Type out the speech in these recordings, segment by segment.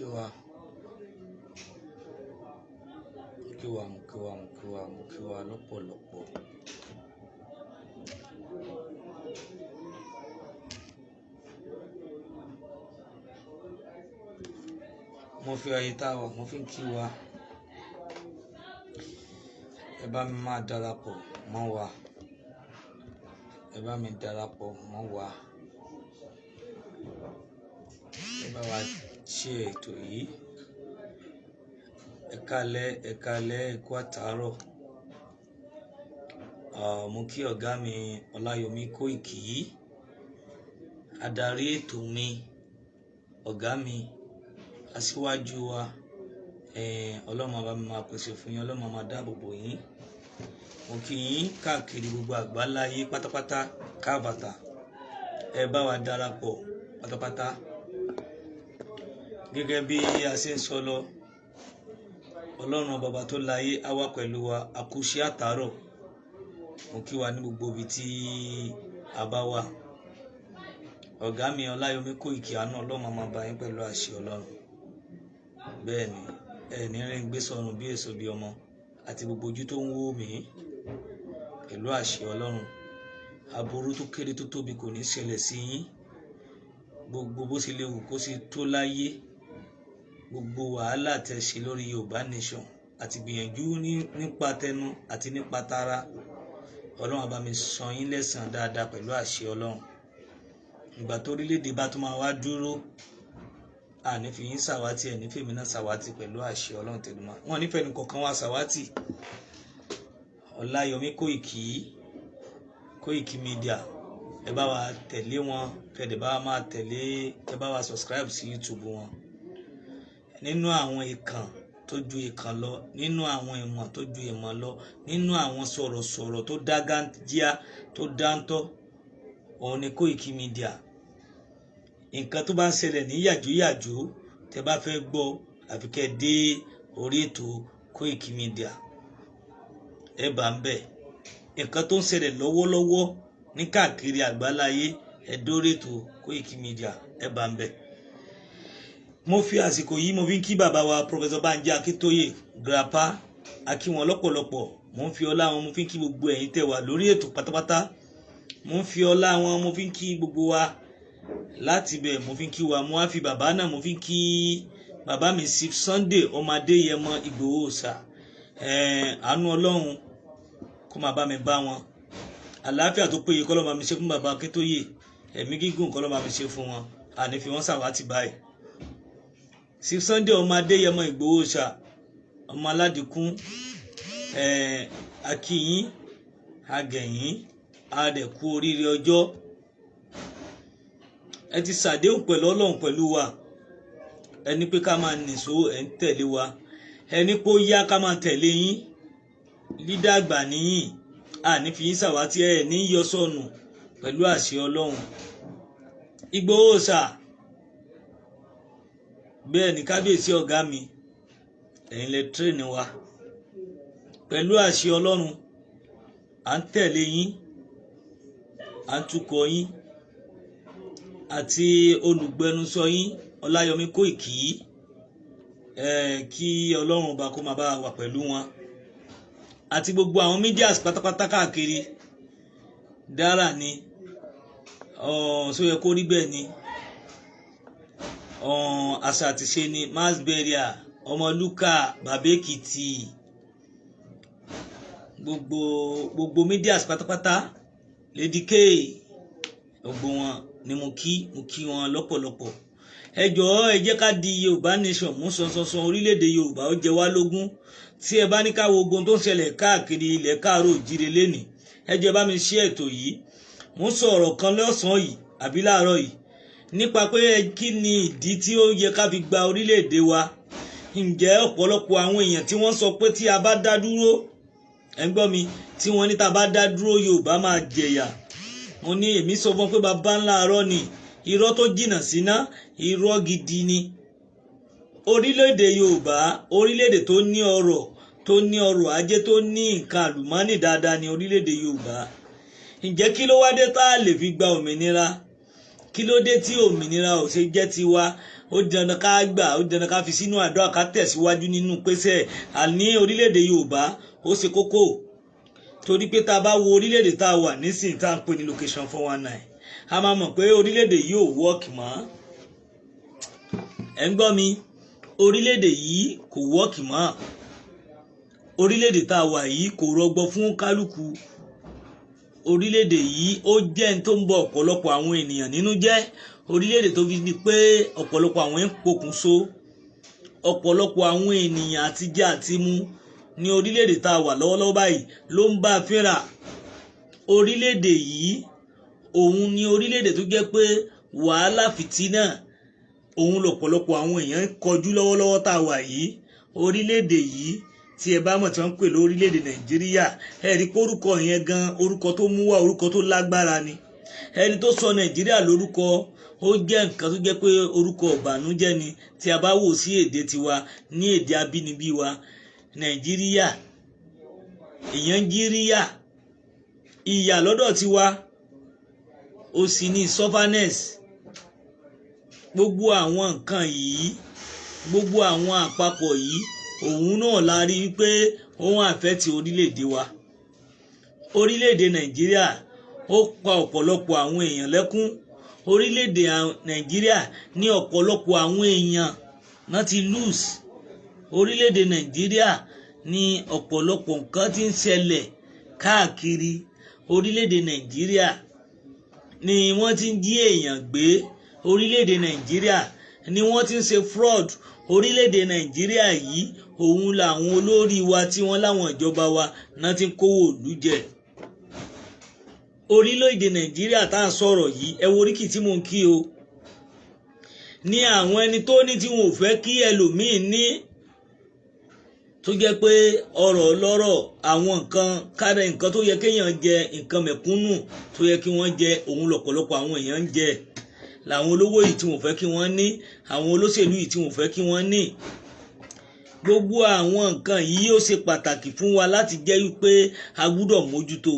Kí wa, kí wa, mo kí wa, mo kí wa, mo kí wa lọ́pọ̀lọpọ̀. Mo fi àyè tá a wà, mo fi ń kí wa. Ẹ bá mi máa darapọ̀ mọ́ wa. Ẹ bá mi darapọ̀ mọ́ wa. Ẹ bá wa ṣe ètò yìí. Ẹ káalẹ́, ẹ káalẹ́, ẹ kú àtàárọ̀. Mo kí ọ̀gá mi Ọláyọmí Kóìkì, adarí ètò mi, ọ̀gá mi, aṣíwájú wa. Ọlọ́run á bá mi máa pèsè fún yín, Ọlọ́run á máa dáàbò bò yín. Mo kí yín káàkiri gbogbo àgbáláyé pátápátá káàbàtà. Ẹ bá wa darapọ̀ pátápátá. Gẹ́gẹ́ bí a ṣe ń sọ lọ, Ọlọ́run bàbá tó láyé á wà pẹ̀lú wa, a kú iṣẹ́ àtàárọ̀. Mo kí wa ní gbogbo ibi tí a bá wà. Ọ̀gá mi Ọláyọmí Kóìkì, àánú Ọlọ́run á máa bá yín pẹ̀lú àṣẹ Ọlọ́run. Bẹ́ẹ̀ ni, ẹ ní rí ń gbé sọnù bí èso bí ọmọ àti gbogbo ojú tó ń wò mí pẹ̀lú àṣẹ Ọlọ́run. Aburú tó kéré tó tóbi kò ní ṣẹlẹ̀ sí yín. Gbogbo bó ṣe lè wù kó ṣe tó láyé, gbogbo wàhálà tẹ́ ṣe lórí Yorùbá Nation àti gbìyànjú nípa tẹnu àti nípa tara, Ọlọ́run á bá mi san yín lẹ́san dáadáa pẹ̀lú àṣẹ Ọlọ́run. Ìgbà tó orílẹ̀-èdè bá tún máa wá dúró, àní fi yín ṣàwátì, ẹ̀ ní fèmí náà ṣàwátì pẹ̀lú àṣẹ Ọlọ́run tẹ̀lé. Wọn nífẹ̀ẹ́ ní kankan wá ṣàwátì. Ọláyọmí Kóìkì, Kóìkì Media, ẹ bá wa tẹ̀lé wọn, kẹ̀dẹ̀ bá wa máa tẹ̀lé, ẹ bá wa subscribe sí YouTube wọn. Nínú àwọn ìkàn tó ju ìkàn lọ, nínú àwọn ìmọ̀ tó ju ìmọ̀ lọ, nínú àwọn sọ̀rọ̀sọ̀rọ̀ tó dágájíá tó dáńtọ́, òun ni Kóìkì Media. Nǹkan tó bá ń ṣẹlẹ̀ ní yàjóyàjó, tẹ bá fẹ́ gbọ́, àfi kẹ́ dé orí ètò Kóìkì Media, ẹ bá ń bẹ̀. Nǹkan tó ń ṣẹlẹ̀ lọ́wọ́lọ́wọ́ ní káàkiri àgbáláyé, ẹ dórí ètò Kóìkì Media, ẹ bá ń bẹ̀. Mo fi àsìkò yìí mo fi ń kí bàbá wa Professor Banji Akíntóyè grandpa, a kí wọn lọ́pọ̀lọpọ̀. Mo ń fi ọlá wọn mo fi ń kí gbogbo ẹ̀yin tẹ́ wà lórí ètò pátápátá. Mo ń fi ọlá wọn mo fi ń kí gbogbo wa láti bẹ̀, mo fi ń kí wa. Mo wá fi bàbá náà mo fi ń kí bàbá mi Chief Sunday ọmọ Adéyẹmọ Ìgbòho Òòṣà. Àánú Ọlọ́run kó máa bá mi bá wọn. Àlàáfíà tó péye k'Ọlọ́run bá mi ṣe fún bàbá Akíntóyè, ẹ̀mí gígùn k'Ọlọ́run bá mi ṣe fún wọn, àní fi wọ́n ṣàwátì báyìí. Chief Sunday ọmọ Adéyẹmọ Ìgbòho Òòṣà, ọmọ aládìkún, akíyín, agẹ̀yìn, adẹ̀kú oríire ọjọ́. Ẹ ti ṣàdéhùn pẹ̀lú Ọlọ́run pẹ̀lú wa. Ẹni pé ká máa nìṣó, ẹ̀ ń tẹ̀lé wa. Ẹni pé ó yá ká máa tẹ̀lé yín. Lídà àgbà níyìn, àní fi yín ṣàwátì, ẹ̀ ní yọ sọnù pẹ̀lú àṣẹ Ọlọ́run. Ìgbòho Òòṣà, bẹ́ẹ̀ ni kábíyèsí ọ̀gá mi, ẹ̀yin lẹ tírèènì wa pẹ̀lú àṣẹ Ọlọ́run. À ń tẹ̀lé yín, à ń tukọ̀ yín àti olùgbẹnusọ yín Ọláyọmí Kóìkì, kí Ọlọ́run ọba kó máa bá wà pẹ̀lú wọn àti gbogbo àwọn medias pátápátá káàkiri. Dára ni sóyẹ kó rí bẹ́ẹ̀ ni, àṣà àtìṣe ni, mass burial, Ọmọlúkà, Bàbá Èkìtì, gbogbo gbogbo medias pátápátá, Lady K, gbogbo wọn ni mo kí, mo kí wọn lọ́pọ̀lọpọ̀. Ẹ jọ̀ọ́, ẹ jẹ́ ká di Yorùbá Nation mú sánsánsán. Orílẹ̀-èdè Yorùbá ó jẹ wá lógún. Tí ẹ bá ní ká wo ogun tó ń ṣẹlẹ̀ káàkiri ilẹ̀ káàárọ̀ òjíire lénìí, ẹ jẹ́ bá mi ṣe ètò yìí. Mo ń sọ ọ̀rọ̀ kan lọ́sàn-án yìí àbí láàárọ̀ yìí nípa pé kí ni ìdí tí ó yẹ ká fi gba orílẹ̀-èdè wa. Ǹjẹ́ ọ̀pọ̀lọpọ̀ àwọn èèyàn tí wọ́n sọ pé tí a bá dá dúró, ẹ ń gbọ́ mi, tí wọ́n ní tá a bá dá dúró, Yorùbá máa jẹ̀yà. Mo ní èmi sọ fún pé bàbá ńlá arọ́ ni, irọ́ tó jìnnà síná, irọ́ gidi ni. Orílẹ̀-èdè Yorùbá, orílẹ̀-èdè tó ní ọrọ̀, tó ní ọrọ̀ ajé, tó ní nǹkan àlùmọ́nì dáadáa ní orílẹ̀-èdè Yorùbá. Ǹjẹ́ kí ló wá dé tá a lè fi gba òmìnira? Kí ló dé tí òmìnira ò ṣe jẹ́ tiwa? Ó di dandan ká gbà, ó di dandan ká fi sínú àdúrà, ká tẹ̀síwájú nínú pèsè àní orílẹ̀-èdè Yorùbá. Ó ṣe kókó, torí pé tá a bá wo orílẹ̀-èdè tá a wà nísìnyí, tá a ń pè ní location 419, a máa mọ̀ pé orílẹ̀-èdè yìí ò work mọ́. Ẹ̀ ń gbọ́ mi? Orílẹ̀-èdè yìí kò work mọ́. Orílẹ̀-èdè tá a wà yìí kò rọgbọ fún kálukú. Orílẹ̀-èdè yìí, ó jẹ́ ní tó ń bọ ọ̀pọ̀lọpọ̀ àwọn ènìyàn nínú jẹ́. Orílẹ̀-èdè tó fi di pé ọ̀pọ̀lọpọ̀ àwọn ń pokùnso, ọ̀pọ̀lọpọ̀ àwọn ènìyàn àti jẹ àti mu ní orílẹ̀-èdè tá a wà lọ́wọ́lọ́wọ́ báyìí ló ń bá a fínra. Orílẹ̀-èdè yìí, òun ni orílẹ̀-èdè tó jẹ́ pé wàhálà, fìtínà, òun lọ̀pọ̀lọpọ̀ àwọn èèyàn ń kọjú lọ́wọ́lọ́wọ́ tá a wà yìí. Orílẹ̀-èdè yìí tí ẹ bá mọ̀ tí wọ́n ń pè lórílẹ̀-èdè Nàìjíríà, ẹ rí pé orúkọ yẹn gan, orúkọ tó mú wá, orúkọ tó lágbára ni. Ẹni tó sọ Nàìjíríà lórúkọ, ó jẹ́ nǹkan tó jẹ́ pé orúkọ ìbànújẹ́ ni. Tí a bá wò sí èdè tiwa, ní èdè abínibí wa, Nàìjíríà, èèyàn jíríyà, ìyà lọ́dọ̀ tiwa, ó sì ní sufferness. Gbogbo àwọn nǹkan yìí, gbogbo àwọn àpapọ̀ yìí, òun náà la rí wípé òun affect orílẹ̀-èdè wa. Orílẹ̀-èdè Nàìjíríà, ó pa ọ̀pọ̀lọpọ̀ àwọn èèyàn lẹ́kún. Orílẹ̀-èdè Nàìjíríà ní ọ̀pọ̀lọpọ̀ àwọn èèyàn náà ti lose. Orílẹ̀-èdè Nàìjíríà ní ọ̀pọ̀lọpọ̀ nǹkan tí ń ṣẹlẹ̀ káàkiri. Orílẹ̀-èdè Nàìjíríà ni wọ́n ti ń jí èèyàn gbé. Orílẹ̀-èdè Nàìjíríà ni wọ́n ti ń ṣe fraud. Orílẹ̀-èdè Nàìjíríà yìí, òun làwọn olórí wa tí wọ́n láwọn ìjọba wa náà ti ń kówó ìlú jẹ. Orílẹ̀-èdè Nàìjíríà tá à ń sọ̀rọ̀ yìí, ẹ wo oríkì tí mò ń kí o, ní àwọn ẹni tó ní tí wọn ò fẹ́ kí ẹlòmíín ní, tó jẹ́ pé ọ̀rọ̀ ọlọ́rọ̀, àwọn nǹkan kárẹ̀, nǹkan tó yẹ kéèyàn jẹ, nǹkan mẹ̀kúnnù tó yẹ kí wọ́n jẹ, òun lọ̀pọ̀lọpọ̀ àwọn èèyàn ń jẹ, làwọn olówó yìí tí wọ́n fẹ́ kí wọ́n ní, àwọn olóṣèlú yìí tí wọ́n fẹ́ kí wọ́n ní. Gbogbo àwọn nǹkan yìí, ó ṣe pàtàkì fún wa láti jẹ́ wípé a gbúdọ̀ mójútó.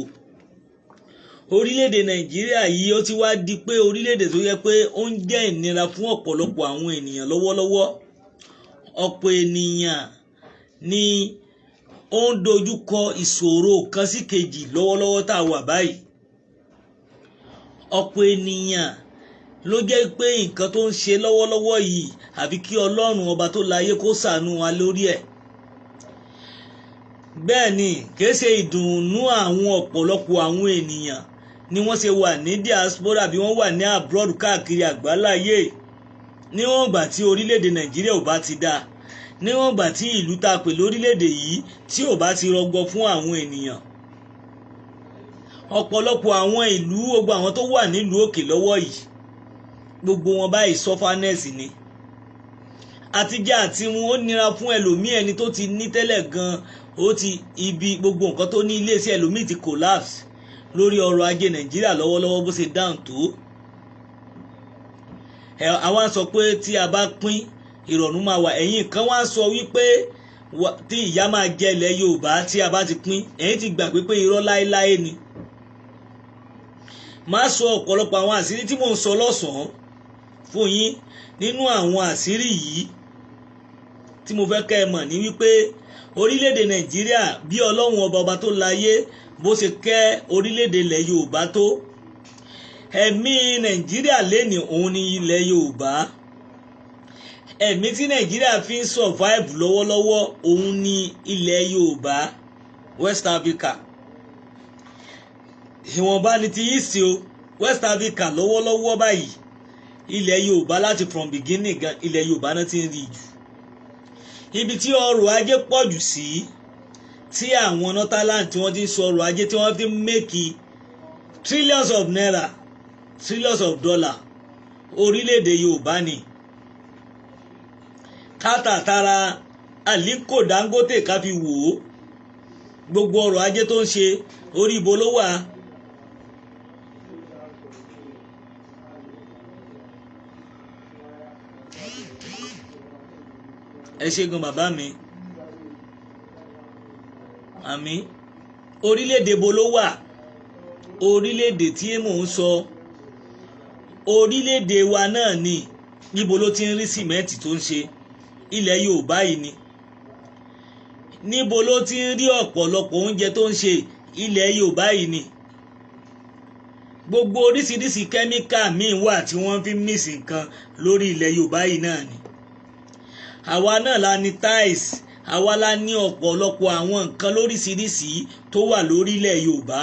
Orílẹ̀-èdè Nàìjíríà yìí, ó ti wá di pé orílẹ̀-èdè tó yẹ pé ó ń jẹ́ ìnira fún ọ̀pọ̀lọpọ̀ àwọn ènìyàn lọ́wọ́lọ́wọ́. Ọ̀pọ̀ ènìyàn ni ó ń dojú kọ ìṣòro kan sí kejì lọ́wọ́lọ́wọ́ tá a wà báyìí. Ọ̀pọ̀ ènìyàn ló jẹ́ pé nǹkan tó ń ṣe lọ́wọ́lọ́wọ́ yìí, àfi kí Ọlọ́run ọba tó láyé kó ṣàánú wa lórí ẹ̀. Bẹ́ẹ̀ ni, kìí ṣe ìdùnnú àwọn ọ̀pọ̀lọpọ̀ àwọn ènìyàn ni wọ́n ṣe wà ní diaspora, bí wọ́n wà ní abroad káàkiri àgbáláyé, níwọ̀n ìgbà tí orílẹ̀-èdè Nàìjíríà ò bá ti dáa, níwọ̀n ìgbà tí ìlú tá a pè lórílẹ̀-èdè yìí tí ò bá ti rọgbọ fún àwọn ènìyàn. Ọ̀pọ̀lọpọ̀ àwọn ìlú, gbogbo àwọn tó wà nílùú òkè lọ́wọ́ yìí, gbogbo wọn báyìí, sufferness ni. Àtijẹ àti mu, ó nira fún ẹlòmíì. Ẹni tó ti ní tẹ́lẹ̀ gan, ó ti ibi gbogbo nǹkan tó ní, iléeṣẹ́ ẹlòmíì ti collapse lórí ọrọ̀ ajé Nàìjíríà lọ́wọ́lọ́wọ́ bó ṣe dáhùn tó. Ẹ àwa sọ pé tí a bá pín, ìrọ̀rùn máa wà. Ẹ̀yin kan wá sọ wípé tí ìyà máa jẹ ilẹ̀ Yorùbá tí a bá ti pín. Ẹ̀yin ti gbàgbé pé irọ́ láéláé ni. Má sọ ọ̀pọ̀lọpọ̀ àwọn àṣírí tí mò ń sọ lọ́sàn-án fún yín. Nínú àwọn àṣírí yìí tí mo fẹ́ kẹ́ ẹ mọ̀ ní wípé orílẹ̀-èdè Nàìjíríà, bí Ọlọ́run ọba, ọba tó láyé, bó ṣe kẹ́ orílẹ̀-èdè ilẹ̀ Yorùbá tó, ẹ̀mí Nàìjíríà lénìí, òun ni ilẹ̀ Yorùbá. Ẹ̀mí tí Nàìjíríà fi ń survive lọ́wọ́lọ́wọ́, òun ni ilẹ̀ Yorùbá. West Africa, ìwọ̀nba ni ti yìí sí o. West Africa lọ́wọ́lọ́wọ́ báyìí, ilẹ̀ Yorùbá, láti from beginning gan, ilẹ̀ Yorùbá náà ti ń rí jù. Ibi tí ọrọ̀ ajé pọ̀ jù sí, tí àwọn northern tí wọ́n ti ń sọ ọrọ̀ ajé, tí wọ́n ti ń make trillions of naira, trillions of dollar, orílẹ̀-èdè Yorùbá ni. Kátàtàrà Aliko Dangote, ká fi wò ó, gbogbo ọrọ̀ ajé tó ń ṣe, orí ibo ló wà? Ẹ ṣé gan, bàbá mi. Àmín. Orílẹ̀-èdè bo ló wà? Orílẹ̀-èdè tí mò ń sọ, Orílẹ̀-èdè wa náà ni. Níbo ló ti ń rí sìmẹ́ǹtì tó ń ṣe? Ilẹ̀ Yorùbá yìí ni. Níbo ló ti ń rí ọ̀pọ̀lọpọ̀ oúnjẹ tó ń ṣe? Ilẹ̀ Yorùbá yìí ni. Gbogbo oríṣiríṣi kẹ́míkà míì wà tí wọ́n fi ń mix nǹkan lórí ilẹ̀ Yorùbá yìí náà ni. Àwa náà la ní tiles, àwa la ní ọ̀pọ̀lọpọ̀ àwọn nǹkan lóríṣiríṣi tó wà lórílẹ̀ Yorùbá.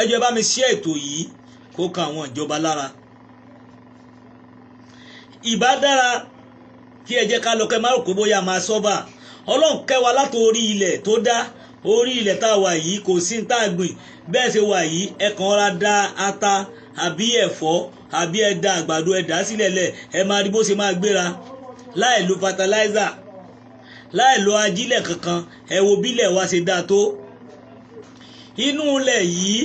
Ẹ jọ̀ọ́, bá mi ṣe ètò yìí kó kan àwọn ìjọba lára. Ìbá dára kí ẹ jẹ́ ká lọ kẹ́ má rò pé bóyá máa sọ́bà. Ọlọ́run kẹ́ wa látòrí ilẹ̀ tó dá. Orí ilẹ̀ tá a wà yìí, kò sí ní tá a gbìn bẹ́ẹ̀ ṣe wà yìí. Ẹ kàn ra da ata àbí ẹ̀fọ́ àbí ẹ da àgbàdo, ẹ dà á sílẹ̀ lẹ̀, ẹ máa rí bó ṣe máa gbéra láì lo fertilizer, láì lo ajílẹ̀ kankan. Ẹ wo bílẹ̀ wa ṣe dáa tó. Inú ilẹ̀ yìí,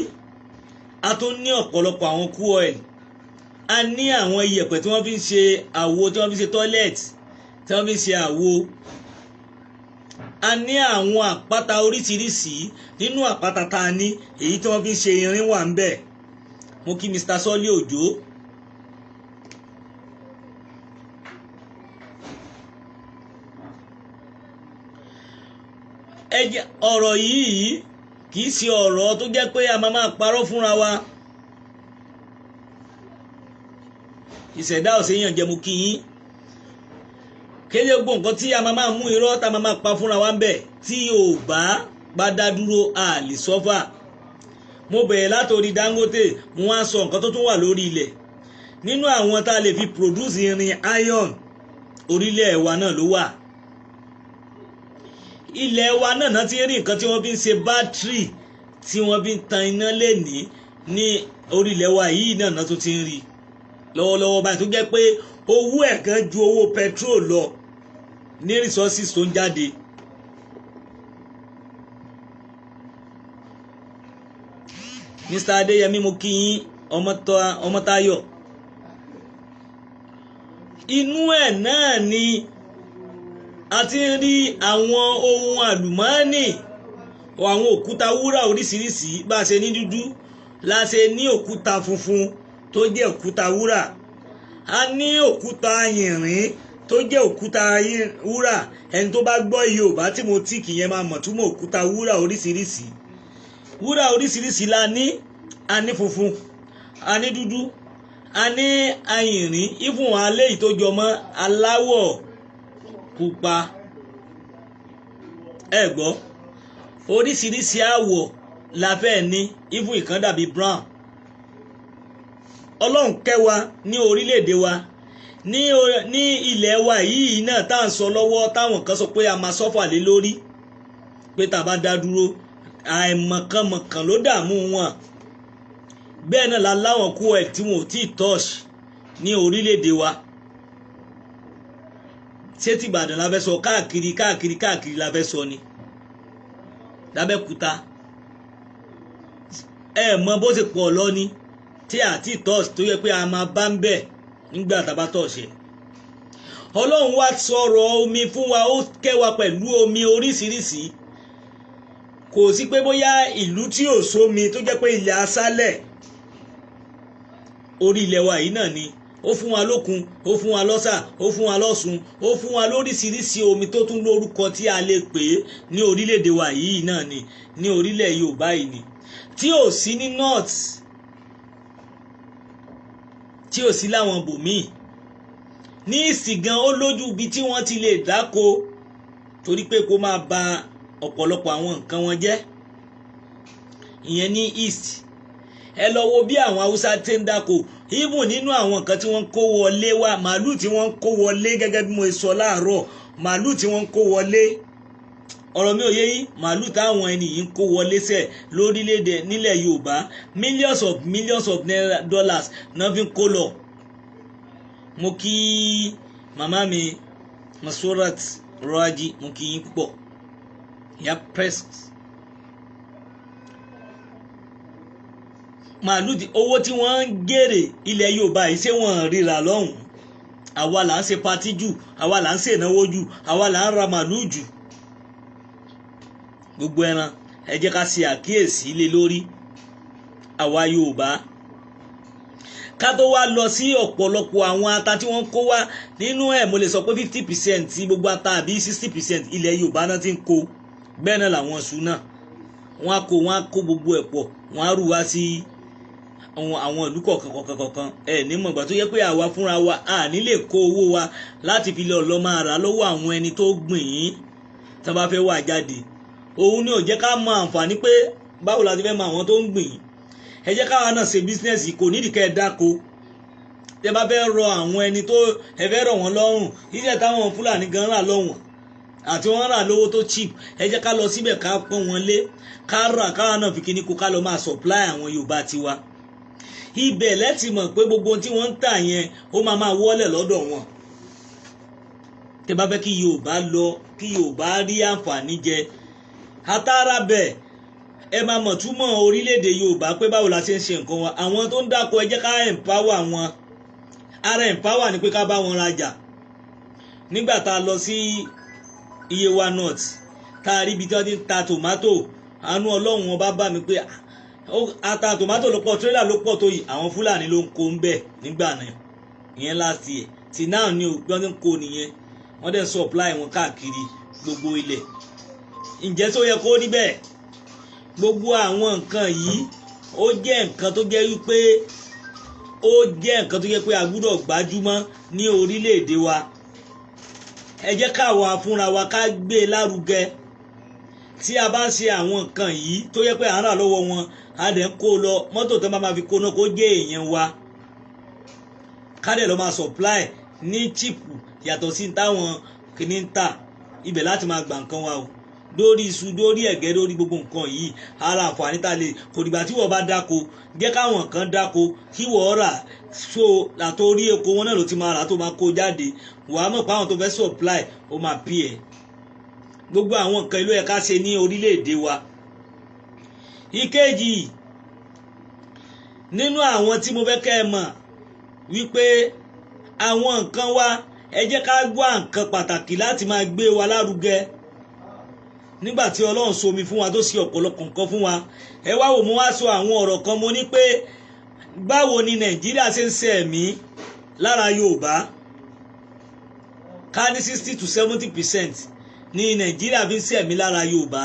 a tún ní ọ̀pọ̀lọpọ̀ àwọn crude oil. A ní àwọn iyẹ̀pẹ̀ tí wọ́n fi ń ṣe àwo, tí wọ́n fi ń ṣe toilet, tí wọ́n fi ń ṣe àwo. A ní àwọn àpáta oríṣiríṣi. Nínú àpáta tá a ní, èyí tí wọ́n fi ń ṣe irin wà ń bẹ̀. Mo kí Mr. Sọ́lé Òjó. Ọ̀rọ̀ yìí kì í ṣe ọ̀rọ̀ tó jẹ́ pé a máa máa parọ́ fúnra wa. Ìṣẹ̀dá òṣèyàn jẹ́, mo kí yín. Kéde gbogbo nǹkan tí a máa máa mú irọ́ tá a máa máa pa fúnra wa ń bẹ̀. Tí ò bá bá dá dúró, a lè suffer. Mo bẹ̀rẹ̀ látòrí Dangote, mo wá sọ nǹkan tó tún wà lórí ilẹ̀ nínú àwọn tá a lè fi produce irin, iron. Orílẹ̀ wa náà ló wà. Ilẹ̀ wa náà náà ti rí nǹkan tí wọ́n fi ń ṣe bátìrì tí wọ́n fi ń tan iná lénìí. Ní orílẹ̀ wa yìí náà náà tó ti ń rí lọ́wọ́lọ́wọ́ báyìí, tó jẹ́ pé owó ẹ̀ gan ju owó petrol lọ ní resources tó ń jáde. Mr. Adéyẹmí, mo kí yín. Ọmọtáyọ̀, inú ẹ̀ náà ni a ti ń rí àwọn ohun àlùmọ́ọ́nì, àwọn òkúta wúrà oríṣiríṣi. Bá a ṣe ní dúdú la ṣe ní òkúta funfun tó jẹ́ òkúta wúrà. A ní òkúta yìnrín tó jẹ́ òkúta wúrà. Ẹni tó bá gbọ́ Yorùbá tí mo tí kì yẹn máa mọ̀ túmọ̀ òkúta wúrà oríṣiríṣi. Wúrà oríṣiríṣi la ní. A ní funfun, a ní dúdú, a ní ayìnrín, ìfún alẹ́ yìí tó jọmọ́ aláwọ̀ pupa. Ẹ gbọ́, oríṣiríṣi àwọ̀ la fẹ́ ní, ìfún ìkan dàbí brown. Ọlọ́run kẹ́ wa ní orílẹ̀-èdè wa, ní ilẹ̀ wa yìí náà tá à ń sọ lọ́wọ́, táwọn kan sọ pé a máa suffer lé lórí pé tá a bá dá dúró. Àìmọ̀kànmọ̀kàn ló dààmú wọn. Bẹ́ẹ̀ náà la láwọn kú ẹ̀ tí wọn ò tí ì touch ní orílẹ̀-èdè wa. Ṣé ti Ìbàdàn la fẹ́ sọ? Káàkiri, káàkiri, káàkiri la fẹ́ sọ ni. Lábẹ́òkúta, ẹ mọ bó ṣe pọ̀ lọ ni tí àti touch, tó yẹ pé a máa bá ń bẹ̀ nígbà tá a bá touch ẹ̀. Ọlọ́run wá sọ̀rọ̀ omi fún wa, ó kẹ́ wa pẹ̀lú omi oríṣiríṣi. Kò sí pé bóyá ìlú tí ò sómi, tó jẹ́ pé ilẹ̀ aṣálẹ̀. Orí ilẹ̀ wa yìí náà ni ó fún wa lókun, ó fún wa lọ́sà, ó fún wa lọ́sùn, ó fún wa lóríṣiríṣi omi tó tún lórúkọ tí a lè pè é ní orílẹ̀-èdè wa yìí náà ni, ní orílẹ̀ Yorùbá yìí ni, tí ò sí ní north, tí ò sí láwọn bòmíì. Ní ìsìgàn, ó lójú ibi tí wọ́n ti lè dáko torí pé kó máa ba ọ̀pọ̀lọpọ̀ àwọn nǹkan wọn jẹ́. Ìyẹn ní east. Ẹ lọ wo bí àwọn Haúsá ti ń dáko. Even nínú àwọn nǹkan tí wọ́n ń kó wọlé wá, màálù tí wọ́n ń kó wọlé, gẹ́gẹ́ bí mo sọ láàárọ̀, màálù tí wọ́n ń kó wọlé, ọ̀rọ̀ mi ò yé yín, màálù táwọn ẹni yìí ń kó wọlé sẹ̀ lórílẹ̀‐èdè nílẹ̀ Yorùbá, millions of millions of naira, dollars náà fi ń kó lọ. Mo kí màmá mi Masurat Raji, mo kí yín púpọ̀, ìyá press. Màálù, owó tí wọ́n ń gèrè ilẹ̀ Yorùbá yìí, ṣé wọ́n ríra lọ́hùn-ún? Àwa là ń ṣe party jù, àwa là ń ṣènáwó jù, àwa là ń ra màálù jù, gbogbo ẹran. Ẹ jẹ́ ká ṣe àkíyèsí lé lórí àwa Yorùbá. Ká tó wá lọ sí ọ̀pọ̀lọpọ̀ àwọn ata tí wọ́n kó wá nínú ẹ̀, mo lè sọ pé 50% tí gbogbo ata àbí 60% ilẹ̀ Yorùbá náà ti ń kó. Bẹ́ẹ̀ náà làwọn iṣu náà, wọ́n á kó gbogbo ẹ̀ pọ̀, wọ́n á rù wá sí àwọn ìlú kọ̀ọ̀kan kọ̀ọ̀kan kọ̀ọ̀kan. Ẹ̀ ní mọ̀gbà tó yẹ pé àwa fúnra wa à ní lè kó owó wa láti fi lọ lọ máa rà lọ́wọ́ àwọn ẹni tó gbìn ín tí wọ́n bá fẹ́ wà jáde. Òun ni ò jẹ́ ká mọ àǹfààní pé báwo la ti fẹ́ mọ àwọn tó ń gbìn. Ẹ jẹ́ káwa náà ṣe business. Kò nídìí kẹ́ ẹ dáko. Tẹ́ bá fẹ́ rọ àwọn ẹni tó ẹ fẹ́ rọ̀ wọ́n lọ́rùn, iṣẹ́ táwọn Fúlàní gan rà lọ́wọ́n àti wọ́n rà lówó tó cheap, ẹ jẹ́ ká lọ síbẹ̀, ká pọ́n wọn lé, ká rà, káwa náà fi kíní kó ká lọ máa supply àwọn Yorùbá tiwa. Ibẹ̀ lẹ́tì mọ̀ pé gbogbo ohun tí wọ́n ń tà yẹn, ó máa máa wọ́lẹ̀ lọ́dọ̀ wọn. Tẹ́ bá fẹ́ kí Yorùbá lọ, kí Yorùbá rí àǹfààní jẹ atara bẹ́ẹ̀, ẹ máa mọ̀ túmọ̀ orílẹ̀-èdè Yorùbá pé báwo la ṣe ń ṣe nǹkan wa. Àwọn tó ń dáko, ẹ jẹ́ ká empower wọn. Ara empower ni pé ká bá wọn rajà. Nígbà tá a lọ sí Yewa North, tá a rí ibi tí wọ́n ti ń ta tòmátò, àánú Ọlọ́run wọn bá bá mi pé ata tòmátò ló pọ̀, tírélà ló pọ̀ tó yìí. Àwọn Fúlàní ló ń kó ń bẹ̀ nígbà náà. Ìyẹn last year tí náà ní o, bí wọ́n ti ń kó nìyẹn. Wọ́n dẹ̀ ń supply wọn káàkiri gbogbo ilẹ̀. Ǹjẹ́ tó yẹ kó rí bẹ́ẹ̀? Gbogbo àwọn nǹkan yìí, ó jẹ́ nǹkan tó jẹ́ wípé ó jẹ́ nǹkan tó jẹ́ pé a gbúdọ̀ gbájúmọ́ ní orílẹ̀-èdè wa. Ẹ jẹ́ káwa fúnra wa ká gbé e lárugẹ. Tí a bá ń ṣe àwọn nǹkan yìí tó yẹ pé à ń rà lọ́wọ́ wọn, a dẹ̀ ń kó lọ, mọ́tò tó bá máa fi kó náà, kó jẹ́ èèyàn wa, ká dẹ̀ lọ máa supply ní cheap yàtọ̀ sí táwọn kìíní ń tà. Ibẹ̀ láti máa gbà nǹkan wa o, lórí iṣu, lórí ẹ̀gẹ́, lórí gbogbo nǹkan yìí. Ara àǹfààní tá a lè kò dìgbà tí wọ́n bá dáko, jẹ́ káwọn kan dáko kí wọ́n rà. So àtòrí oko wọn náà ló ti máa rà tó máa kó jáde. Wàá mọ̀ pé àwọn tó fẹ́ supply, ó máa pí ẹ̀. Gbogbo àwọn nǹkan ìlú ẹ̀ ká ṣe ní orílẹ̀-èdè wa. Ìkejì nínú àwọn tí mo fẹ́ kẹ́ ẹ mọ̀ wípé àwọn nǹkan wa, ẹ jẹ́ ká gbọ́ nǹkan pàtàkì láti máa gbé wa lárugẹ. Nígbà tí Ọlọ́run somi fún wa, tó ṣe ọ̀pọ̀lọpọ̀ nǹkan fún wa, ẹ wá wò, mo wá sọ àwọn ọ̀rọ̀ kan. Mo ní pé báwo ni Nàìjíríà ṣe ń ṣe ẹ̀mí lára Yorùbá? Ká ní 60 to 70% ní Nàìjíríà fi ń ṣe ẹ̀mí lára Yorùbá.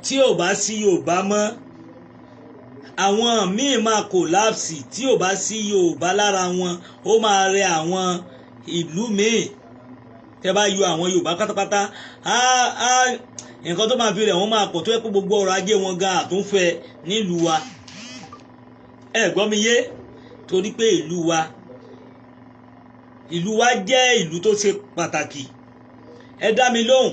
Tí ò bá sí Yorùbá mọ́, àwọn míì máa collapse. Tí ò bá sí Yorùbá lára wọn, ó máa rẹ àwọn ìlú míì. Tẹ́ bá yọ àwọn Yorùbá pátápátá, á á nǹkan tó máa fi rẹ̀ wọ́n máa pọ̀, tó yẹ kó gbogbo ọrọ̀ ajé wọn gan àtúnfẹ́ nílùú wa. Ẹ gbọ́ mi yé? Torí pé ìlú wa jẹ́ ìlú tó ṣe pàtàkì. Ẹ dá mi lóhùn.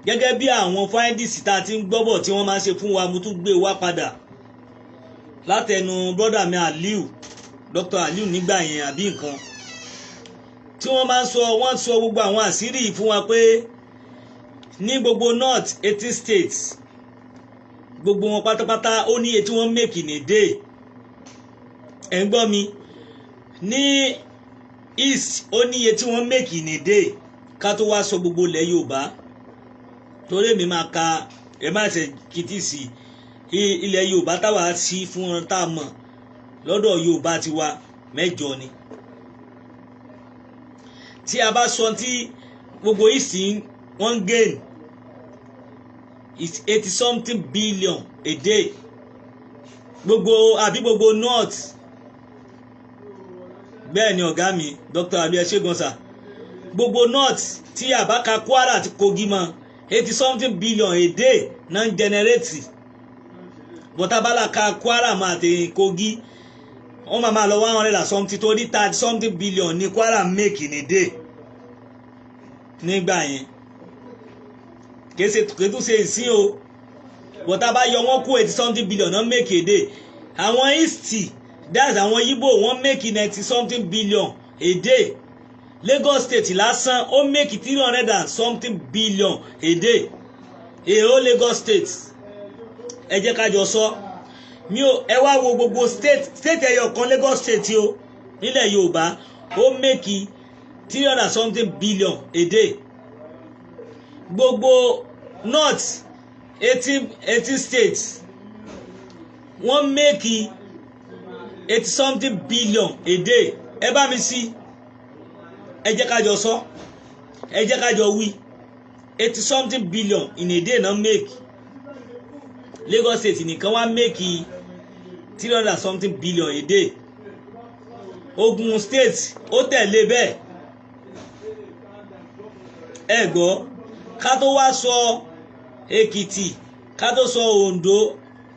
Gẹ́gẹ́ bí àwọn findings tá a ti ń gbọ́bọ̀ tí wọ́n máa ń ṣe fún wa, mo tún gbé wá padà látẹnu brother mi Aliu, Dr. Aliu, nígbà yẹn àbí nǹkan tí wọ́n máa ń sọ. Wọ́n sọ gbogbo àwọn àṣírí yìí fún wa pé ní gbogbo North, 18 states, gbogbo wọn pátápátá, ó ní iye tí wọ́n make in a day. Ẹ̀ ń gbọ́ mi? Ní East, ó ní iye tí wọ́n make in a day. Ká tó wá sọ gbogbo ilẹ̀ Yorùbá, torí èmi máa ka ẹ má ṣe kìtì sí ilẹ̀ Yorùbá táwa sí fún wọn. Tá a mọ̀ lọ́dọ̀ Yorùbá tiwa, mẹ́jọ ni. Tí a bá sọ tí gbogbo East wọ́n gain is 80 something billion a day, gbogbo àbí gbogbo North. Bẹ́ẹ̀ ni, ọ̀gá mi Dr. Alu, ẹ ṣé gan sir. Gbogbo North, tí a bá ka Kwara àti Kogi mọ́, 80 something billion a day náà ń generate. Bọ́tàbálà ka Kwara mọ́ àti Kogi, wọ́n máa lọ 100 and something, torí 30 something billion ní Kwara make in a day nígbà yẹn. Kìí tún ṣe ìsín o. Bọ́tà bá yọ wọ́n kó, 80 something billion náà make a day. Àwọn East, that's àwọn Yíbò, wọ́n make 90 something billion a day. Lagos State lásán, ó make 300 and something billion a day, èrò Lagos State. Ẹ jẹ́ ká jọ sọ mi ò. Ẹ wá wo gbogbo state ẹyọ kan, Lagos State o, nílẹ̀ Yorùbá, ó make 300 and something billion a day. Gbogbo North, 18 states, wọ́n make 80 something billion a day. Ẹ bá mi sí, ẹ jẹ́ ká jọ sọ, ẹ jẹ́ ká jọ wí. 80 something billion in a day náà make. Lagos State nìkan wá make 300 something billion a day. Ogun State ó tẹ̀lé bẹ́ẹ̀. Ẹ gbọ́, ká tó wá sọ Èkìtì, ká tó sọ Oǹdó,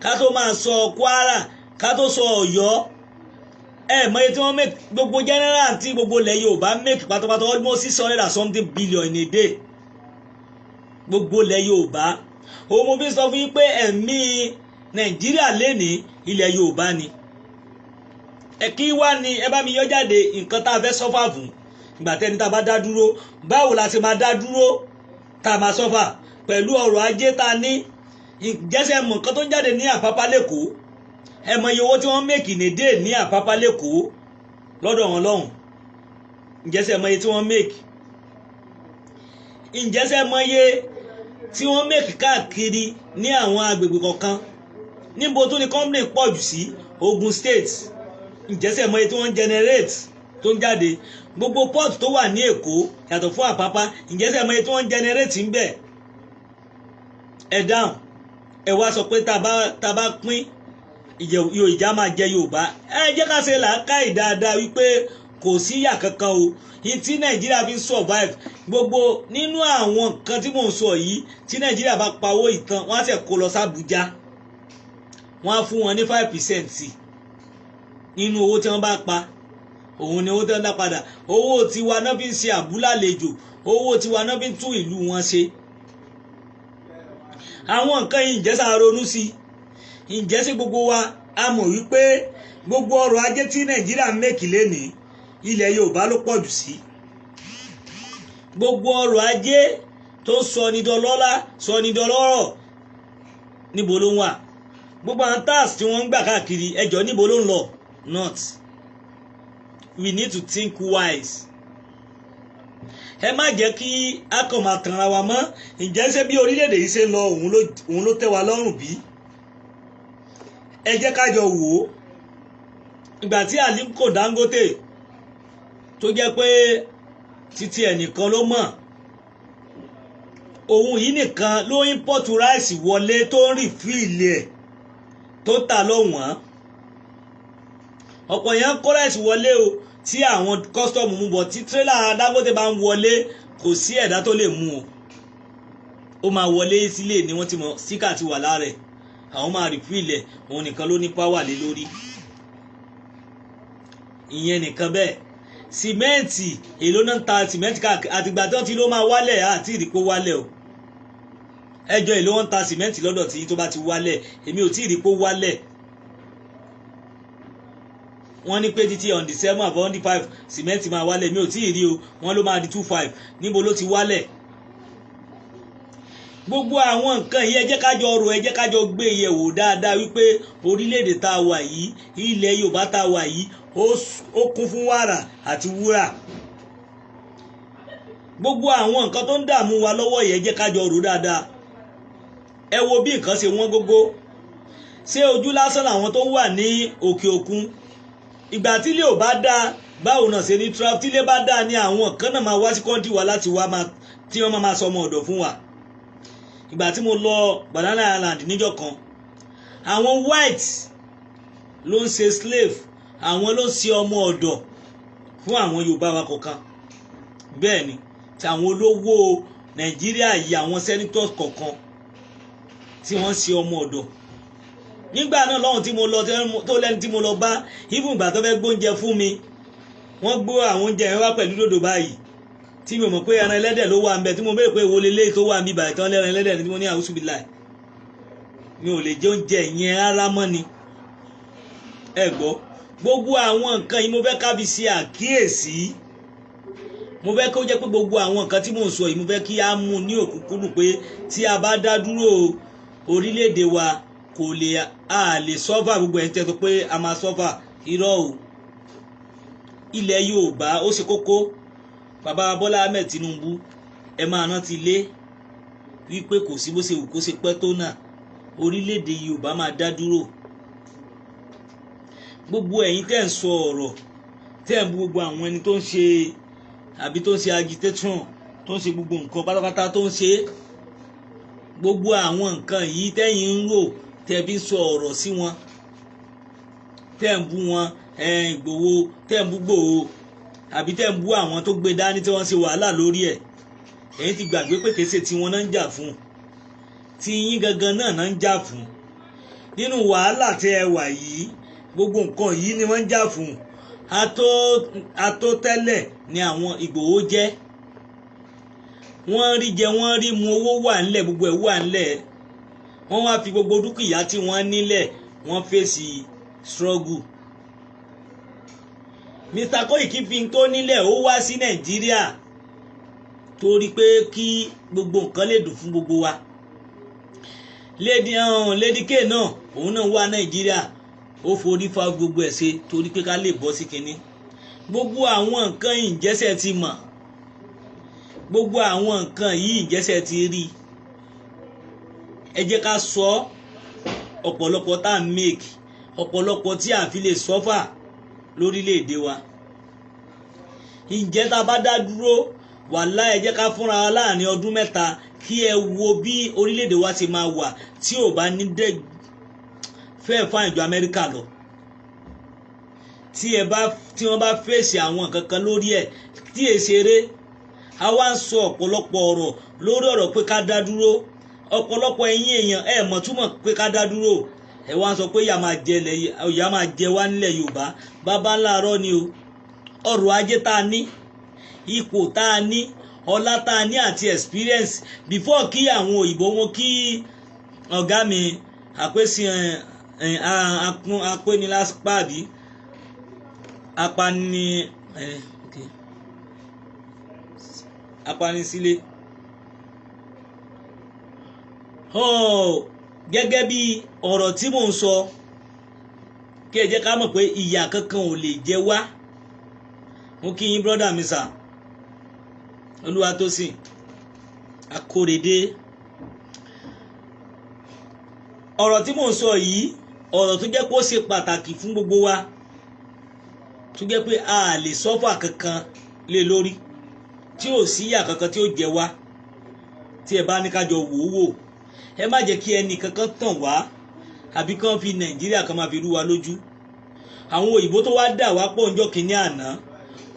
ká tó máa sọ Kwara, ká tó sọ Ọ̀yọ́, ẹ mọ iye tí wọ́n make. Gbogbo general tí gbogbo ilẹ̀ Yorùbá make pátápátá, almost 600 and something billion in a day, gbogbo ilẹ̀ Yorùbá. Òun mo fi sọ fún yín pé ẹ̀mí Nàìjíríà lénìí, ilẹ̀ Yorùbá ni. Ẹ kí wá ni ẹ bá mi yọ jáde nǹkan tá a fẹ́ suffer fún ìgbà tẹ́ni tá a bá dá dúró? Báwo la ṣe máa dá dúró tá a máa suffer pẹ̀lú ọrọ̀ ajé tá a ní? Ìjẹ́sẹ̀ mọ̀ nǹkan tó ń jáde ní Àpápá lẹ́kọ̀ọ́? Ẹ mọ iye owó tí wọ́n make in a day ní Àpápá lẹ́kọ̀ọ́ lọ́dọ̀ wọn lọ́hùn? Ìjẹ́sẹ̀ mọ iye tí wọ́n make? Ìjẹ́sẹ̀ mọ iye tí wọ́n make káàkiri ní àwọn agbègbè kọ̀ọ̀kan? Níbo tó ní company pọ̀ jù sí? Ogun State. Ìjẹ́sẹ̀ mọ iye tí wọ́n generate tó ń jáde? Gbogbo port tó wà ní Èkó yàtọ̀ fún Àpápá, ìjẹ́sẹ̀ mọ iye tí wọ́n generate ń bẹ̀? Ẹ dáhùn. Ẹ wá sọ pé tá a bá pín ìjà máa jẹ Yorùbá. Ẹ jẹ́ ká ṣe làákàyè dáadáa wípé kò sí ìyà kankan o tí Nàìjíríà fi ń survive. Gbogbo nínú àwọn nǹkan tí mò ń sọ yìí, tí Nàìjíríà bá pawó ìtàn, wọ́n á sì kó lọ sí Àbújá, wọ́n á fún wọn ní 5% nínú owó tí wọ́n bá pa. Òun ni owó tí wọ́n dá padà. Owó tiwa náà fi ń ṣe àbúlàlejò, owó tiwa náà fi ń tún ìlú wọn ṣe. Àwọn nǹkan yìí, ǹjẹ́ sáà ronú sí i? Ǹjẹ́ sí gbogbo wa a mọ̀ wípé gbogbo ọrọ̀ ajé tí Nàìjíríà ń make lénìí, ilẹ̀ Yorùbá ló pọ̀ jù sí? Gbogbo ọrọ̀ ajé tó sọ ní dọlọ́lá, sọ ní dọlọ́rọ̀, níbo ló ń wà? Gbogbo àwọn tax tí wọ́n ń gbà káàkiri, ẹjọ́, níbo ló ń lọ? Not we need to think wise. Ẹ má jẹ́ kí a kàn máa tanra wa mọ́. Ǹjẹ́ ṣé bí orílẹ̀-èdè yìí ṣe ń lọ, òun ló tẹ́ wa lọ́rùn bí? Ẹ jẹ́ ká jọ wò ó. Ìgbà tí Aliko Dangote, tó jẹ́ pé títí ẹnìkan ló mọ̀, òun yìí nìkan ló import rice wọlé, tó ń refill ẹ̀, tó tà lọ́wọ́n. Ọ̀pọ̀ èèyàn kó rice wọlé o tí àwọn custom mú bọ̀. Tí tírélà Dangote bá ń wọlé, kò sí ẹ̀dá tó lè mú o. Ó máa wọlé sílé ni wọ́n ti mọ̀, sticker ti wà lára ẹ̀, àwọn máa refill ẹ̀. Òun nìkan ló ní power lé lórí ìyẹn nìkan bẹ́ẹ̀. Sìmẹ́ǹtì, èló náà ń ta sìmẹ́ǹtì káàkiri? Àtìgbà tí wọ́n ti ló máa wálẹ̀, àti ìrìkó wálẹ̀ o. Ẹjọ́, èló wọ́n ń ta sìmẹ́ǹtì lọ́dọ̀ tí tó bá ti wálẹ̀? Èmi ò tí ì rí kó wálẹ̀. Wọ́n ní pé títí on the 7 àbọ̀ on the 5, sìmẹ́ǹtì máa wálẹ̀. Mi ò tí ì rí o. Wọ́n ló máa di 2.5. Níbo ló ti wálẹ̀? Gbogbo àwọn nǹkan yìí, ẹ jẹ́ ká jọ rò, ẹ jẹ́ ká jọ gbé yẹ̀wò dáadáa wípé orílẹ̀-èdè tá a wà yìí, ilẹ̀ Yorùbá tá a wà yìí, ó kún fún wàrà àti wúrà. Gbogbo àwọn nǹkan tó ń dààmú wa lọ́wọ́ yìí, ẹ jẹ́ ká jọ rò dáadáa. Ẹ wo bí nǹkan ṣe wọ́n gógó. Ṣé ojú lásán làwọn tó wà ní òkè òkun? Ìgbà tí ilé ò bá dáa, báwo náà ṣe ní travel? Tí ilé bá dáa ní àwọn kan náà máa wá sí country wa láti wá máa tí wọ́n máa sọ ọmọ ọ̀dọ̀ fún wa. Ìgbà tí mo lọ Banana Island níjọ́ kan, àwọn white ló ń ṣe slave, àwọn ló ń ṣe ọmọ ọ̀dọ̀ fún àwọn Yorùbá wa kọ̀ọ̀kan. Bẹ́ẹ̀ ni tí àwọn olówó Nàìjíríà yìí, àwọn senators kọ̀ọ̀kan tí wọ́n ń ṣe ọmọ ọ̀dọ̀ nígbà náà lọ́hùn tí mo lọ, tó lẹ́ni tí mo lọ bá, even ìgbà tó fẹ́ gbóúnjẹ fún mi, wọ́n gbó àwọn oúnjẹ yẹn wá pẹ̀lú dòdò báyìí, tí mi ò mọ̀ pé ẹran ẹlẹ́dẹ̀ ló wà ń bẹ, tí mo béèrè pé èwo leléyìí tó wà ń bí báyìí, tán lẹ́ran ẹlẹ́dẹ̀ ni, tí mo ní àwùsùbìláì, mi ò lè jẹ oúnjẹ yẹn rárá mọ́ ni. Ẹ gbọ́, gbogbo àwọn nǹkan yìí, mo fẹ́ ká fi ṣe àkíyèsí. Mo fẹ́ kó jẹ́ pé gbogbo àwọn nǹkan tí mò ń sọ yìí, mo fẹ́ kí á mú ní òkúnkúndùn pé tí a bá dá dúró, orílẹ̀-èdè wa kò lè, a lè suffer. Gbogbo ẹ̀ ń tẹ́ tó pé a máa suffer, irọ́ o. Ilẹ̀ Yorùbá ó ṣe kókó. Bàbá Bọ́lá Ahmed Tinubu, ẹ máa rántí lé wípé kò sí bó ṣe wù kó ṣe pẹ́ tó náà, orílẹ̀-èdè Yorùbá máa dá dúró. Gbogbo ẹ̀yin tẹ́ ń sọ ọ̀rọ̀, tẹ́ ń bú gbogbo àwọn ẹni tó ń ṣe àbí tó ń ṣe agitation, tó ń ṣe gbogbo nǹkan pátápátá tó ń ṣe, gbogbo àwọn nǹkan yìí tẹ́yin ń rò, tẹ́ fi ń sọ ọ̀rọ̀ sí wọn, tẹ́ ń bú wọn, Ìgbòho, tẹ́ ń bú Ìgbòho àbí tẹ́ ń bú àwọn tó gbé dání tí wọ́n ṣe wàhálà lórí ẹ̀, ẹ̀yin ti gbàgbé pé kèsè tí wọ́n náà ń jà fún, tí yín gangan náà náà ń jà fún. Nínú wàhálà tí ẹ wà yìí, gbogbo nǹkan yìí ni wọ́n ń jà fún. Atótẹ́lẹ̀ ni àwọn Ìgbòho jẹ́. Wọ́n rí jẹ, wọ́n rí mu, owó wà ńlẹ̀, gbogbo ẹ̀ wà ńlẹ̀. Wọ́n wá fi gbogbo dúkìá tí wọ́n nílẹ̀, wọ́n fèsì struggle. Mr. Koiki fi tó nílẹ̀, ó wá sí Nàìjíríà torí pé kí gbogbo nǹkan lè dùn fún gbogbo wa. Lady K náà, òun náà wá Nàìjíríà, ó forí fa gbogbo ẹ̀ ṣe torí pé ká lè bọ́ sí kinní. Gbogbo àwọn nǹkan ìjẹ́sẹ̀ ti mọ̀, gbogbo àwọn nǹkan yìí ìjẹ́sẹ̀ ti rí. Ẹ jẹ́ ká sọ ọ̀pọ̀lọpọ̀ tá à ń make, ọ̀pọ̀lọpọ̀ tí a fi lè suffer lórílẹ̀‐èdè wa. Ǹjẹ́ tá a bá dá dúró, wàláhì, ẹ jẹ́ ká fúnra wa láàrin ọdún 3 kí ẹ wo bí orílẹ̀‐èdè wa ṣe máa wà tí ò bá ní dẹ́ fẹ́ẹ̀ fún àìjọ Amẹ́ríkà lọ. Tí ẹ bá tí wọ́n bá fèsì àwọn nǹkan kan lórí ẹ̀ tí è ṣeré, a wá ń sọ ọ̀pọ̀lọpọ̀ ọ̀rọ̀ lórí ọ̀rọ̀ pé ká dá dúró. Ọ̀pọ̀lọpọ̀ ẹ̀yin èèyàn, ẹ̀ mọ̀ túmọ̀ pé ká dá dúró. Ẹ wá ń sọ pé ìyà máa jẹ wá nílẹ̀ Yorùbá. Bàbá ńlá arọ́ ni o. Ọrọ̀ ajé tá a ní, ipò tá a ní, ọlá tá a ní àti experience before kí àwọn òyìnbó wọn, kí ọ̀gá mi àpèsè apénilápàbí apani apanisílé. Oh, gẹ́gẹ́ bí ọ̀rọ̀ tí mò ń sọ, kí ẹ jẹ́ ká mọ̀ pé ìyà kankan ò lè jẹ wá. Mo kí yín, brother mi, sir Olúwatósìn Akórèdé. Ọ̀rọ̀ tí mò ń sọ yìí, ọ̀rọ̀ tó jẹ́ kó ṣe pàtàkì fún gbogbo wa, tó jẹ́ pé a lè suffer kankan lé lórí, tí ò sí ìyà kankan tí ó jẹ wá. Tí ẹ bá ní ká jọ wò ó wò, ẹ má jẹ́ kí ẹnì kankan tàn wá àbí kán fi Nàìjíríà kan máa fi rú wa lójú. Àwọn òyìnbó tó wá dà wá pọ̀ ńjọ́ kìíní àná,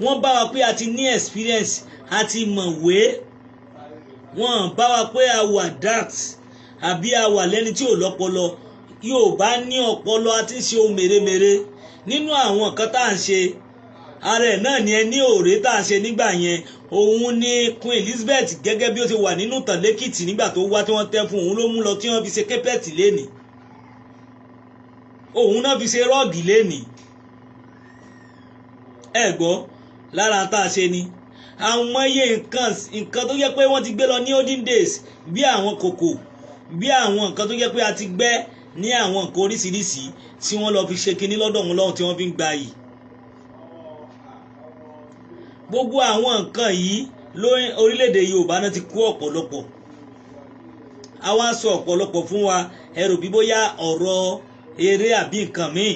wọ́n bá wa pé a ti ní experience, a ti mọ̀wé. Wọ́n bá wa pé a wà dat àbí a wà lẹ́ni tí ò lọ́pọlọ. Yóò bá ní ọpọlọ, a ti ń ṣe ohun mèremère nínú àwọn nǹkan tá à ń ṣe. Ara ẹ̀ náà ni ẹ ní òré tá à ń ṣe nígbà yẹn. Òun ni Queen Elizabeth, gẹ́gẹ́ bí ó ti wà nínú ìtàn lẹ́kìtì nígbà tó wá, tí wọ́n tẹ́ fún òun, ló mú lọ tí wọ́n fi ṣe carpet lénìí, òun náà fi ṣe rug lénìí. Ẹ gbọ́, lára tá a ṣe ni àwọn iye nǹkan tó yẹ pé wọ́n ti gbé lọ ní olden days, bí àwọn kòkò, bí àwọn nǹkan tó yẹ pé a ti gbẹ́ ní àwọn nǹkan oríṣiríṣi tí wọ́n lọ fi ṣe kinní lọ́dọ̀ wọn lọ́hùn tí wọ́n fi ń gba yìí. Gbogbo àwọn nǹkan yìí ló orílẹ̀-èdè Yorùbá náà ti kó ọ̀pọ̀lọpọ̀. A wá sọ ọ̀pọ̀lọpọ̀ fún wa, ẹ rò bí bóyá ọ̀rọ̀ eré àbí nǹkan míì.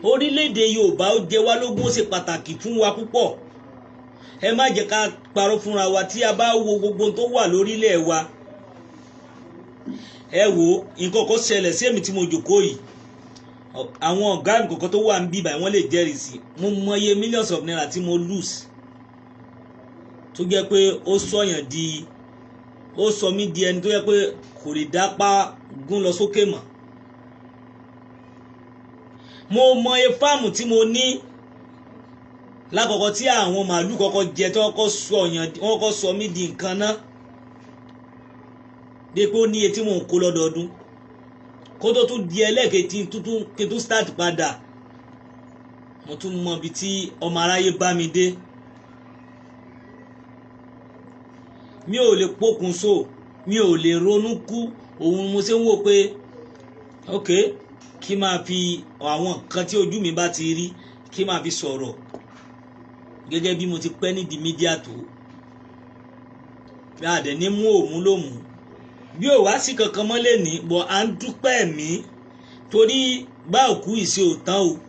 Orílẹ̀-èdè Yorùbá, ó jẹ wá lógún, ó ṣe pàtàkì fún wa púpọ̀. Ẹ má jẹ́ ká parọ́ fúnra wa. Tí a bá wo gbogbo tó wà lórílẹ̀ wa, ẹ wo nǹkan kan ṣẹlẹ̀ sí èmi tí mo jòkó yìí. Àwọn ọ̀gá mi kọ̀ọ̀kan tó wà ń bí báyìí, wọ́n lè jẹ́rìí sí. Mo mọye millions of naira tí mo lose, tó jẹ́ pé ó sọ̀yàn di, ó sọ mí di ẹni tó jẹ́ pé kò lè dápá gún lọ sókè mọ́. Mo mọye farm tí mo ní lákọ̀ọ́kọ́ tí àwọn màálù kọ́kọ́ jẹ, tí wọ́n kọ́ sọ yàn, wọ́n kọ́ sọ mí di nǹkan náà dé pé ó ní etí mò ń kó lọ́dọọdún, kó tó tún di ẹlẹ́ẹ̀kejì tuntun kí n tún start padà. Mo tún mọ ibi tí ọmọ aráyé bá mi dé. Mi ò lè pokùnso, mi ò lè ronú kú. Òun mo ṣe ń wò pé ok, kí máa fi àwọn nǹkan tí ojú mi bá ti rí, kí máa fi sọ̀rọ̀ gẹ́gẹ́ bí mo ti pẹ́ nídìí media tó bí àdẹ̀ ní mú òun ló mú bí ò wá sí kankan mọ́ lè ní bọ̀. À ń dúpẹ́ mí torí Bá òkú ìṣe òtán o.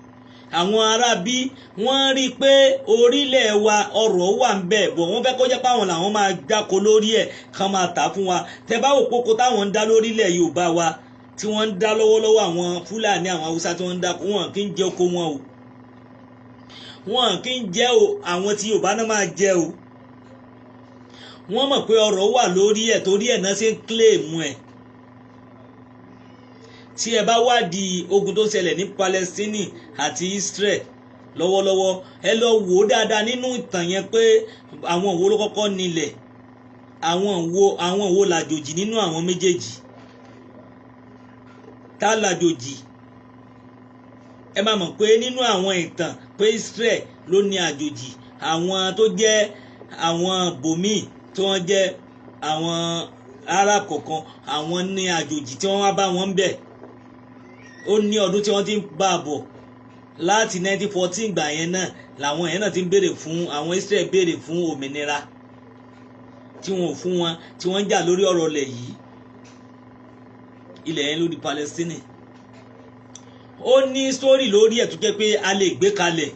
Àwọn ará bí wọ́n rí i pé orílẹ̀ wa ọrọ̀ wà ń bẹ̀ bọ̀, wọ́n fẹ́ kó jẹ́ páwọn làwọn máa dáko lórí ẹ̀, kàn máa tà fún wa. Tẹ bá wò kókó táwọn ń dá lórílẹ̀ Yorùbá wa tí wọ́n ń dá lọ́wọ́lọ́wọ́, àwọn Fúlàní, àwọn Haúsá tí wọ́n ń dáko, wọn kì í jẹ oko wọn o, wọn kì í jẹ o. Àwọn tí Yorùbá náà máa jẹ o. Wọ́n mọ̀ pé ọrọ̀ wà lórí ẹ̀, torí ẹ̀ náà ṣe ń claim ẹ̀. Tí ẹ bá wádìí ogun tó ṣẹlẹ̀ ní Palestine àti Israel lọ́wọ́lọ́wọ́, ẹ lọ wò ó dáadáa nínú ìtàn yẹn pé àwọn wo ló kọ́kọ́ nílẹ̀, àwọn wo làjòjì nínú àwọn méjèèjì, tá làjòjì. Ẹ máa mọ̀ pé nínú àwọn ìtàn pé Israel ló ní àjòjì, àwọn tó jẹ́ àwọn bòmíì tí wọ́n jẹ́ àwọn Arab kọ̀ọ̀kan, àwọn ní àjòjì tí wọ́n wá bá wọn bẹ̀. Ó ní ọdún tí wọ́n ti ń bá a bọ̀ láti 1914. Gbà yẹn náà làwọn yẹn náà ti ń béèrè fún, àwọn Israel béèrè fún òmìnira tí wọn ò fún wọn, tí wọ́n ń jà lórí ọ̀rọ̀ ilẹ̀ yìí. Ilẹ̀ yẹn ló di Palestine. Ó ní sítórì lórí ẹ̀ tó jẹ́ pé a lè gbé kalẹ̀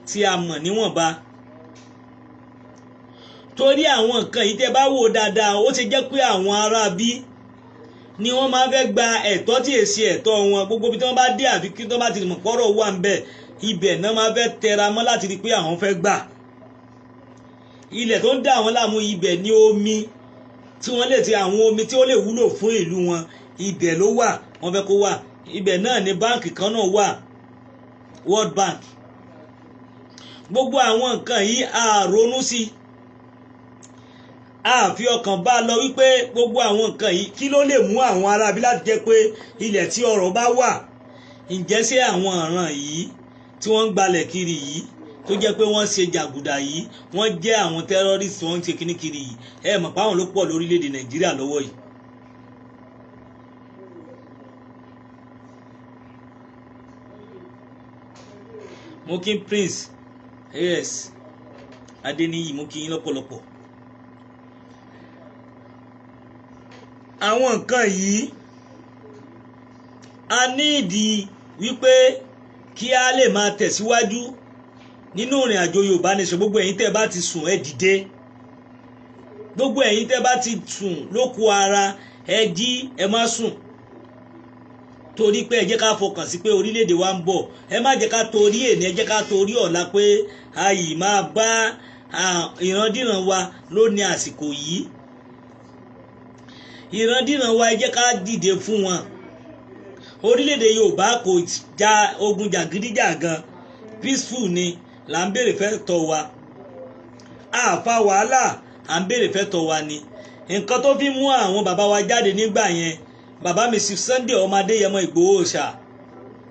tí a mọ̀ níwọ̀nba. Torí àwọn nǹkan yìí, tẹ́ bá wò dáadáa, ó ṣe jẹ́ pé àwọn ará bí ni wọ́n máa fẹ́ gba ẹ̀tọ́ tí èsì ẹ̀tọ́ wọn. Gbogbo bí tí wọ́n bá dé, àbí kí wọ́n bá ti mọ̀ pọ́rọ̀ wà ń bẹ̀, ibẹ̀ náà máa fẹ́ tẹra mọ́ láti rí i pé àwọn fẹ́ gbà. Ilẹ̀ tó ń dá àwọn láàmú, ibẹ̀ ní omi tí wọ́n lè ti, àwọn omi tí ó lè wúlò fún ìlú wọn, ibẹ̀ ló wà, wọ́n fẹ́ kó wà. Ibẹ̀ náà ní báǹkì kan náà wà, World Bank. Gbogbo àwọn nǹkan yìí, a ronú sí, a fi ọkàn bá lọ wípé gbogbo àwọn nǹkan yìí, kí ló lè mú àwọn aráabí láti jẹ́ pé ilẹ̀ tí ọrọ̀ bá wà? Ǹjẹ́ ṣé àwọn ọ̀ràn yìí tí wọ́n ń gbalẹ̀ kiri yìí, tó jẹ́ pé wọ́n ṣe jàgùdà yìí, wọ́n jẹ́ àwọn terrorist, wọ́n ń ṣe kíní kiri yìí, ẹ mọ̀ pé àwọn ló pọ̀ lórílẹ̀‐èdè Nàìjíríà lọ́wọ́ yìí? Mo kí Prince as Adéníyì, mo kí yín lọ́pọ̀lọpọ̀. Àwọn nǹkan yìí, a ní ìdí wípé kí a lè máa tẹ̀síwájú nínú ìrìn àjò Yorùbá Nation. Gbogbo ẹ̀yin tẹ́ bá ti sùn, ẹ dìde. Gbogbo ẹ̀yin tẹ́ bá ti sùn lóko ara, ẹ jí, ẹ má sùn, torí pé ẹ jẹ́ ká fọkàn sí pé orílẹ̀-èdè wa ń bọ̀. Ẹ má jẹ́ ká torí èní, ẹ jẹ́ ká torí ọ̀la, pé ayì máa bá ìrandíran wa ló ní àsìkò yìí. Ìrandíran wa, ẹ jẹ́ ká dìde fún wọn. Orílẹ̀-èdè Yorùbá kò ja ogun jàgídíjàgan, peaceful ni là ń béèrè fẹ́ tọ́ wa. Àfa wàhálà, à ń béèrè fẹ́ tọ́ wa ni. Nǹkan tó fi mú àwọn bàbá wa jáde nígbà yẹn, bàbá mi sì Sunday ọmọ Adéyẹmọ Ìgbòho Òòṣà,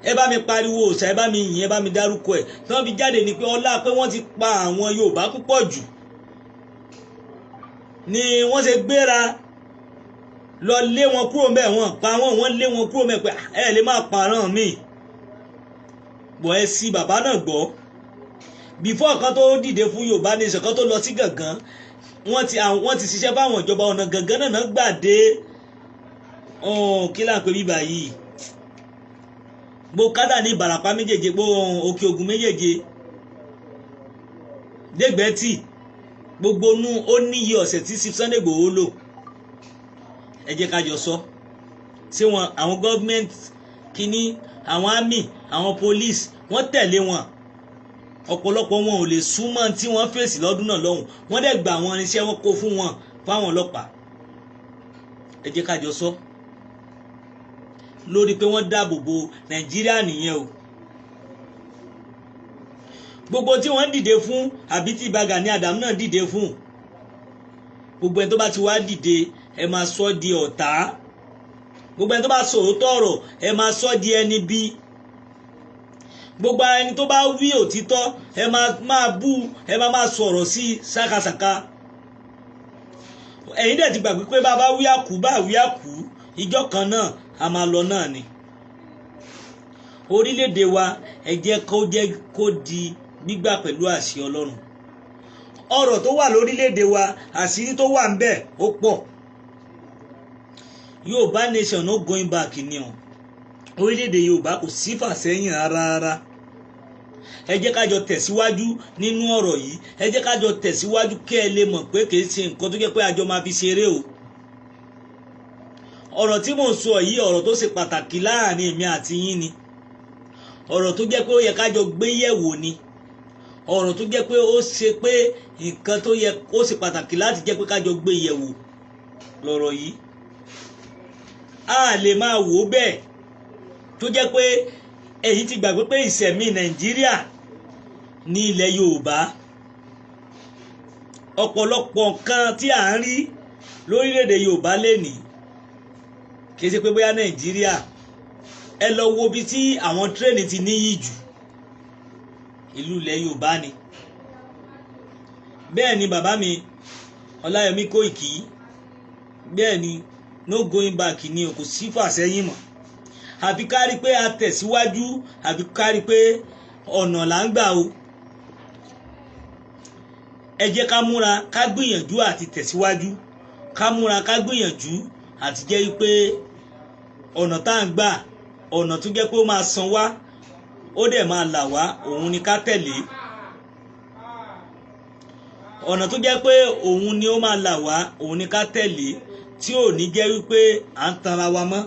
ẹ bá mi pariwo òòṣà, ẹ bá mi yìn, ẹ bá mi dárúkọ ẹ, tí wọ́n fi jáde ni pé ọlá pé wọ́n ti pa àwọn Yorùbá púpọ̀ jù ni wọ́n ṣe gbéra lọ lé wọn kúrò mẹ́. Wọ́n pa wọ́n, wọ́n lé wọn kúrò mẹ́ pé ẹ lè má parán mi bọ̀. Ẹ sí bàbá náà gbọ́, before kan tó dìde fún Yorùbá Nation, kan tó lọ sí Gàngán, wọ́n ti ṣiṣẹ́ fáwọn ìjọba. Ọ̀nà Gàngán náà gbà dé. Kí là ń pè bíbà yìí? Gbó kádà ní Ìbàràpá méjèèjì, gbó Òkè Ògùn méjèèjì dẹ́gbẹ́tì, gbogbo nú ó níye ọ̀sẹ̀ tí Sunday Igboho lò. Ẹ jẹ́ ká jọ sọ, ṣé wọn, àwọn gọ́ọ̀mẹ̀ntì kínní, àwọn army, àwọn police, wọ́n tẹ̀lé wọn. Ọ̀pọ̀lọpọ̀ wọn ò lè súnmọ́ tí wọ́n fèsì lọ́dún náà lọ́hùn. Wọ́n dẹ̀ gba àwọn irinṣẹ́, wọn kó fún wọn, fáwọn ọlọ́pàá. Ẹ jẹ́ ká jọ sọ lórí pé wọ́n dáàbò bo Nàìjíríà nìyẹn o. Gbogbo tí wọ́n dìde fún, àbí tí Ìbà Gani Adams náà dìde fún, gbogbo ẹni tó bá ti wá dìde, ẹ máa sọ di ọ̀tá. Gbogbo ẹni tó bá sọ òótọ́ ọ̀rọ̀, ẹ máa sọ di ẹni bí. Gbogbo ẹni tó bá wí òtítọ́, ẹ máa máa bú, ẹ máa máa sọ̀rọ̀ sí ṣàkàṣàkà. Ẹ̀yin dẹ̀ ti gbàgbé pé bá bá wí àkú, bá wí àkú, ìjọ kan náà a máa lọ náà ni. Orílẹ̀-èdè wa, ẹ jẹ́ kó jẹ́ kó di gbígbà pẹ̀lú àṣẹ Ọlọ́run. Ọ̀rọ̀ tó wà lórílẹ̀-èdè wa, àṣírí tó wà ń bẹ̀ ó pọ̀. Yorùbá Nation, no going back ni o. Orílẹ̀-èdè Yorùbá kò sí fàsẹ́yìn rárá. Ẹ jẹ́ ká jọ tẹ̀síwájú nínú ọ̀rọ̀ yìí. Ẹ jẹ́ ká jọ tẹ̀síwájú kẹ́ ẹ lè mọ̀ pé kì í ṣe nǹkan tó jẹ́ pé àjọ máa fi ṣeré o. Ọ̀rọ̀ tí mò ń sọ yìí, ọ̀rọ̀ tó ṣe pàtàkì láàrin èmi àti yín ni. Ọ̀rọ̀ tó jẹ́ pé ó yẹ ká jọ gbé yẹ̀wò ni. Ọ̀rọ̀ tó jẹ́ pé ó ṣe pé nǹkan tó yẹ ó ṣe pàtàkì láti jẹ́ pé ká jọ gbé yẹ̀wò lọ̀rọ̀ yìí. A lè máa wò ó bẹ́ẹ̀ tó jẹ́ pé èyí ti gbàgbé pé ìṣẹ̀mí Nàìjíríà ní ilẹ̀ Yorùbá, ọ̀pọ̀lọpọ̀ nǹkan tí à ń rí lórílẹ̀‐èdè Yorùbá lénìí kì í ṣe pé bóyá Nàìjíríà. Ẹ lọ wo ibi tí àwọn tírèènì ti níyì jù, ìlú ilẹ̀ Yorùbá ni. Bẹ́ẹ̀ ni bàbá mi Ọláyọmí Kóìkì, bẹ́ẹ̀ ni, no going back ni, o kò sí fàsẹ́yìn mọ́. Àfi ká rí pé a tẹ̀síwájú, àfi ká rí pé ọ̀nà là ń gbà o. Ẹ jẹ́ ká múra, ká gbìyànjú àti tẹ̀síwájú, ká múra, ká gbìyànjú àti jẹ́ pé ọ̀nà tá à ń gbà, ọ̀nà tó jẹ́ pé ó máa san wá, ó dẹ̀ máa là wá, òun ni ká tẹ̀lé. Ọ̀nà tó jẹ́ pé òun ni ó máa là wá, òun ni ká tẹ̀lé, tí ò ní jẹ́ wípé à ń tanra wa mọ́.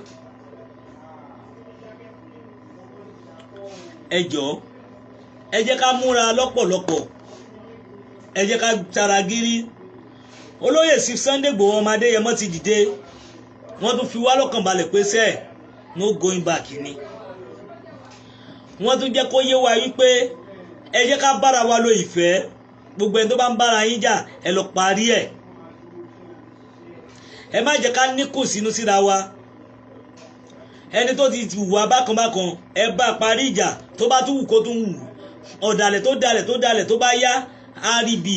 Ẹ jọ̀ọ́, ẹ jẹ́ ká múra lọ́pọ̀lọpọ̀, ẹ jẹ́ ká tara gírí. Olóyè sí Sunday Igboho ọmọ Adéyẹmọ ti dìde, wọ́n tún fi wá lọ́kàn balẹ̀ pé sẹ́ẹ̀ no going back ni. Wọ́n tún jẹ́ kó yé wa wípé ẹ jẹ́ ká bára wa lo ìfẹ́. Gbogbo ẹni tó bá ń bára yín jà, ẹ lọ parí ẹ̀. Ẹ má jẹ́ ká níkù sínú síra wa. Ẹni tó ti wà bákan bákan, ẹ bá parí ìjà. Tó bá tún wù kó tún wù, ọ̀dàlẹ̀ tó dalẹ̀ tó dalẹ̀, tó bá yá á rí bì.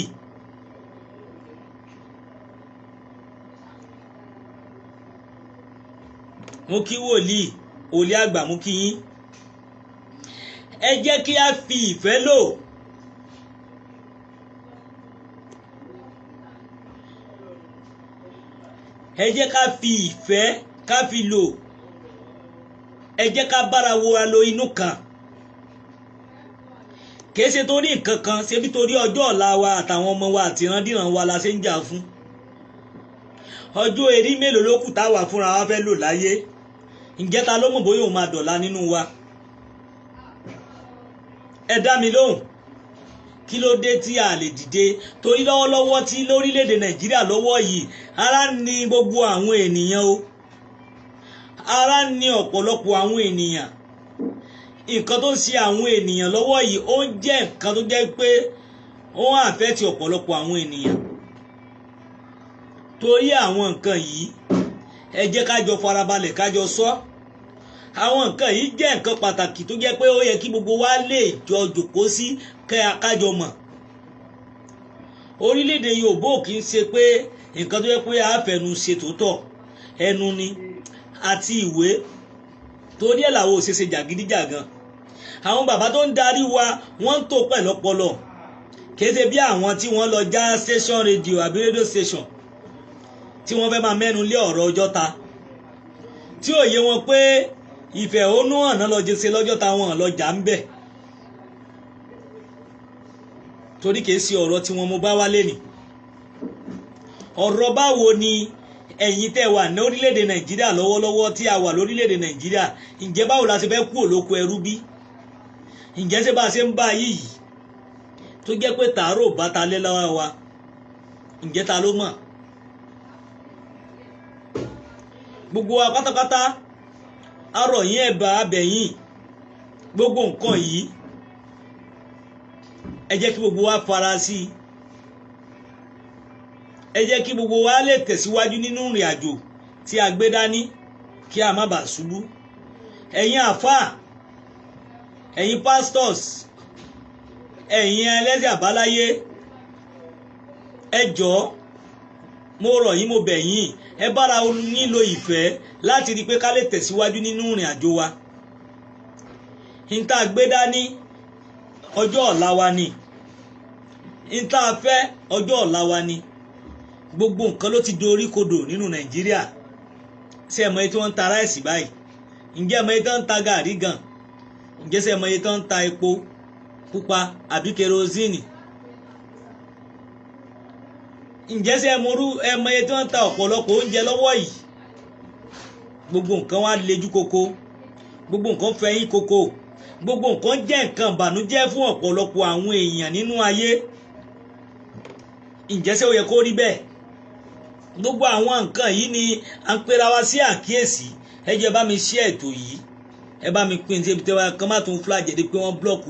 Mo kí wòlíì wòlíì àgbà, mo kí yín. Ẹ jẹ́ kí a fi ìfẹ́ lò. Ẹ jẹ́ ká fi ìfẹ́ ká fi lò. Ẹ jẹ́ ká bára wa lo inú kan. Kìí ṣe torí nǹkan kan, ṣebí torí ọjọ́ ọ̀la wa àtàwọn ọmọ wa àti ìrandíran wa la ṣe ń jà fún. Ọjọ́ erí mélòó ló kù táwa fúnra wa fẹ́ lò láyé? Ǹjẹ́ ta ló mọ̀ bóyá òun máa dọ̀la nínú wa? Ẹ dá mi lóhùn. Kí ló dé tí a lè dìde? Torí lọ́wọ́lọ́wọ́ tí lórílẹ̀‐èdè Nàìjíríà lọ́wọ́ yìí, ara ní gbogbo àwọn ènìyàn o. Ara ní ọ̀pọ̀lọpọ̀ àwọn ènìyàn. Nǹkan tó ń ṣe àwọn ènìyàn lọ́wọ́ yìí, ó ń jẹ́ nǹkan tó jẹ́ pé ó ń àfẹ́tì ọ̀pọ̀lọpọ̀ àwọn ènìyàn. Torí àwọn nǹkan yìí, ẹ jẹ́ ká jọ farabalẹ̀, ká jọ sọ. Àwọn nǹkan yìí jẹ́ nǹkan pàtàkì tó jẹ́ pé ó yẹ kí gbogbo wa lè jọ jòkó sí ká jọ mọ̀. Orílẹ̀-èdè Yorùbá ò kì í ṣe pé nǹkan tó jẹ́ pé a fẹnu ṣe tòótọ́, ẹnu ni àti ìwé. Torí ẹ̀ làwọn ò ṣe ṣe jàgídíjàgan. Àwọn bàbá tó ń darí wa, wọ́n ń tò pẹ̀lú ọpọlọ. Kìí ṣe bí àwọn tí wọ́n lọ já station radio àbí radio station tí wọ́n fẹ́ máa mẹ́nu lé ọ̀rọ̀ Ọjọ́ta, tí ò yé wọn pé ìfẹ̀hónúhàn náà lọ jẹsẹ lọ́jọ́ta, wọn lọ jà ń bẹ̀. Torí kìí ṣe ọ̀rọ̀ tí wọ́n mú bá wálé ni. Ọ̀rọ̀ báwo ni ẹ̀yin tẹ́ wà ní orílẹ̀-èdè Nàìjíríà lọ́wọ́lọ́wọ́, tí a wà lórílẹ̀-èdè Nàìjíríà, ǹjẹ́ báwo la ṣe fẹ́ kú òlóko ẹrú bí? Ǹjẹ́ ṣé bá a ṣe ń bá yìí tó jẹ́ pé tàárò bá ta lé lọ́wọ́ wa, ǹjẹ́ ta ló mọ̀? Gbogbo wa pátápátá, arọ̀ yín, ẹ̀bà abẹ̀yìn, gbogbo nǹkan yìí, ẹ jẹ́ kí gbogbo wa fara sí i. Ẹ jẹ́ kí gbogbo wa lè tẹ̀síwájú nínú ìrìn àjò tí a gbé dání, kí a má bàa ṣubú. Ẹ̀yin àfáà, ẹ̀yin pastors, ẹ̀yin ẹlẹ́sìn àbáláyé, ẹ jọ̀ọ́, mo rọ̀ yín, mo bẹ̀ yín, ẹ bára yín lo ìfẹ́ láti rí i pé ká lè tẹ̀síwájú nínú ìrìn àjò wa. N tá a gbé dání, ọjọ́ ọ̀la wa ni. N tá a fẹ́, ọjọ́ ọ̀la wa ni. Gbogbo nǹkan ló ti dorí kodò nínú Nàìjíríà. Ṣé ẹ mọ̀ tí wọ́n ń ta ráìsì báyìí? Ǹjẹ́ ẹ mọ iye tó ń ta gàrí gan? Ǹjẹ́ ṣé ẹ mọ iye tó ń ta epo pupa àbí kerosene? Ǹjẹ́ ṣé ẹ mọ iye tó ń ta ọ̀pọ̀lọpọ̀ oúnjẹ lọ́wọ́ yìí? Gbogbo nǹkan wá lejú koko, gbogbo nǹkan fẹ̀yìn koko, gbogbo nǹkan jẹ́ nǹkan ìbànújẹ́ fún ọ̀pọ̀lọpọ̀ àwọn èèyàn nínú ayé. Ǹjẹ́ ṣé ó yẹ kó rí bẹ́ẹ̀? Gbogbo àwọn nǹkan yìí ni à ń pera wa sí àkíyèsí. Ẹ jẹ́ bá mi share ètò yìí, ẹ bá mi pín tí ebi tí wọ́n kàn má tún flag ẹ̀ dé pé wọ́n block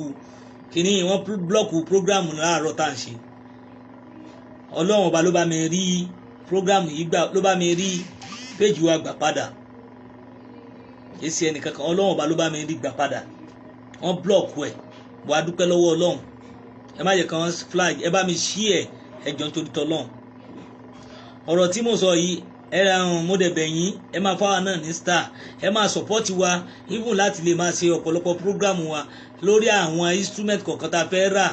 kìíní, wọ́n block program láàárọ̀ tá à ń ṣe. Ọlọ́run ọba ló bá mi rí program yìí gbà, ló bá mi rí péjì wa gbà padà. Èsì ẹnìkankan, Ọlọ́run ọba ló bá mi rí gbà padà. Wọ́n block ẹ̀, wà á dúpẹ́ lọ́wọ́ Ọlọ́run. Ẹ má jẹ́ kí wọ́n flag, ẹ bá mi share, ẹ jọ̀ọ́ nítorí tọ́lọ́run. Ọ̀rọ̀ tí mo sọ yìí, ẹ ra ọ̀hún, mo dẹ̀ bẹ̀ yín, ẹ máa fáwọn náà ní star, ẹ máa support wa even láti lè máa ṣe ọ̀pọ̀lọpọ̀ program wa lórí àwọn instrument kọ̀ọ̀kan tá a fẹ́ rà.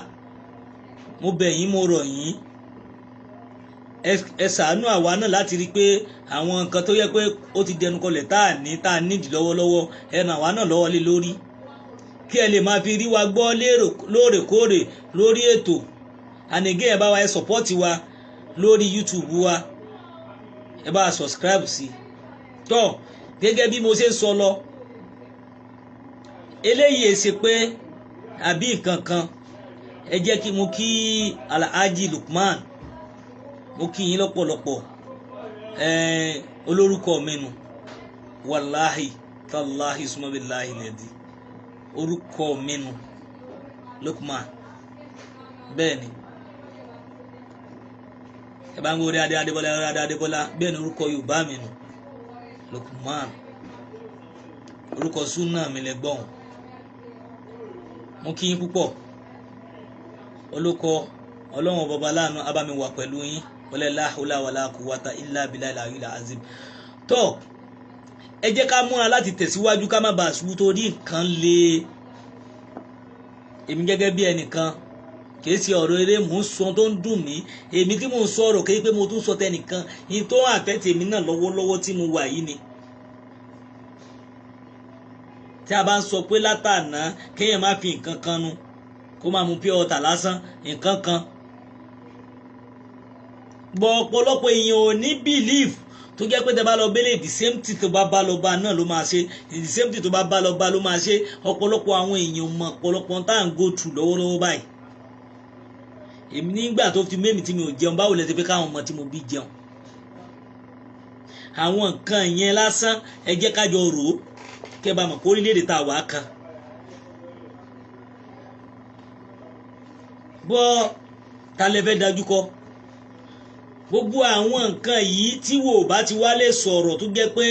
Mo bẹ̀ yín, mo rọ̀ yín, ẹ ṣàánú àwa náà láti rí i pé àwọn nǹkan tó yẹ pé ó ti dẹnu kọlẹ̀ tá a ní, tá a nídìí lọ́wọ́lọ́wọ́, ẹ ràn àwa náà lọ́wọ́ lé lórí, kí ẹ lè máa fi rí wa gbọ́ lóòrèkóòrè lórí ètò. Ànìgé, ẹ bá wa, ẹ support wa lórí YouTube wa, ẹ bá wa subscribe sí. Tọ́, gẹ́gẹ́ bí mo ṣe ń sọ lọ, eléyìí ṣe pé àbí nǹkan kan. Ẹ jẹ́ kí mo kí Alhaji Lukman, mo kí yín lọ́pọ̀lọpọ̀. Olórúkọ mi nù, wàláhì tàláhì sùmọ́bìláhì lẹ́dí, orúkọ mi nù Lukman. Bẹ́ẹ̀ ni, ẹ bá ń gbórí adé Adébọ́lá, adé Adébọ́lá, bẹ́ẹ̀ ni orúkọ Yorùbá mi nù Lukman. Orúkọ súnà mi lẹ́gbọ̀n. Mo kí yín púpọ̀. Olóko Ọlọ́run bọba láàánú abámi wà pẹ̀lú yín. Wala la hawla wala quwwata illa billahi al-aliyyil azim. Tó, ẹ jẹ́ ká múra láti tẹ̀síwájú, ká má bàa ṣubú torí nǹkan le. Èmi gẹ́gẹ́ bí ẹnìkan, kìí ṣe ọ̀rọ̀ eré mò ń sọ tó ń dùn mí. Èmi tí mò ń sọ ọ̀rọ̀ kìí pé mo tún sọ tẹnìkan yìí tó ń àfẹ́ tèmi náà lọ́wọ́lọ́wọ́ tí mo wà yìí ni. Tí a bá ń sọ pé látàná kéèyàn má fi nǹkan kan nu, kó máa mu pure water lásán, nǹkan kan bọ̀, ọ̀pọ̀lọpọ̀ èèyàn ò ní belief tó jẹ́ pé tẹ́ bá lọ bẹ́lẹ̀, the same thing tó bá bá lọ bá náà ló máa ṣe, the same thing tó bá bá lọ bá ló máa ṣe. Ọ̀pọ̀lọpọ̀ àwọn èèyàn mọ̀ ọ̀pọ̀lọpọ̀ tá à ń go through lọ́wọ́lọ́wọ́ báyìí. Èmi nígbà tó fi mémi tí mi ò jẹun, báwo lẹ ti fẹ́ káwọn ọmọ tí mo bí jẹun? Àwọn nǹkan yẹn lásán, ẹ jẹ́ ká jọ rò ó, kẹ́ bá mọ̀ pé orílẹ̀-èdè tá a wà á kan bọ́ ta lẹ fẹ́ dájú kọ. Gbogbo àwọn nǹkan yìí tí wò bá ti wá lè sọ̀rọ̀, tó jẹ́ pé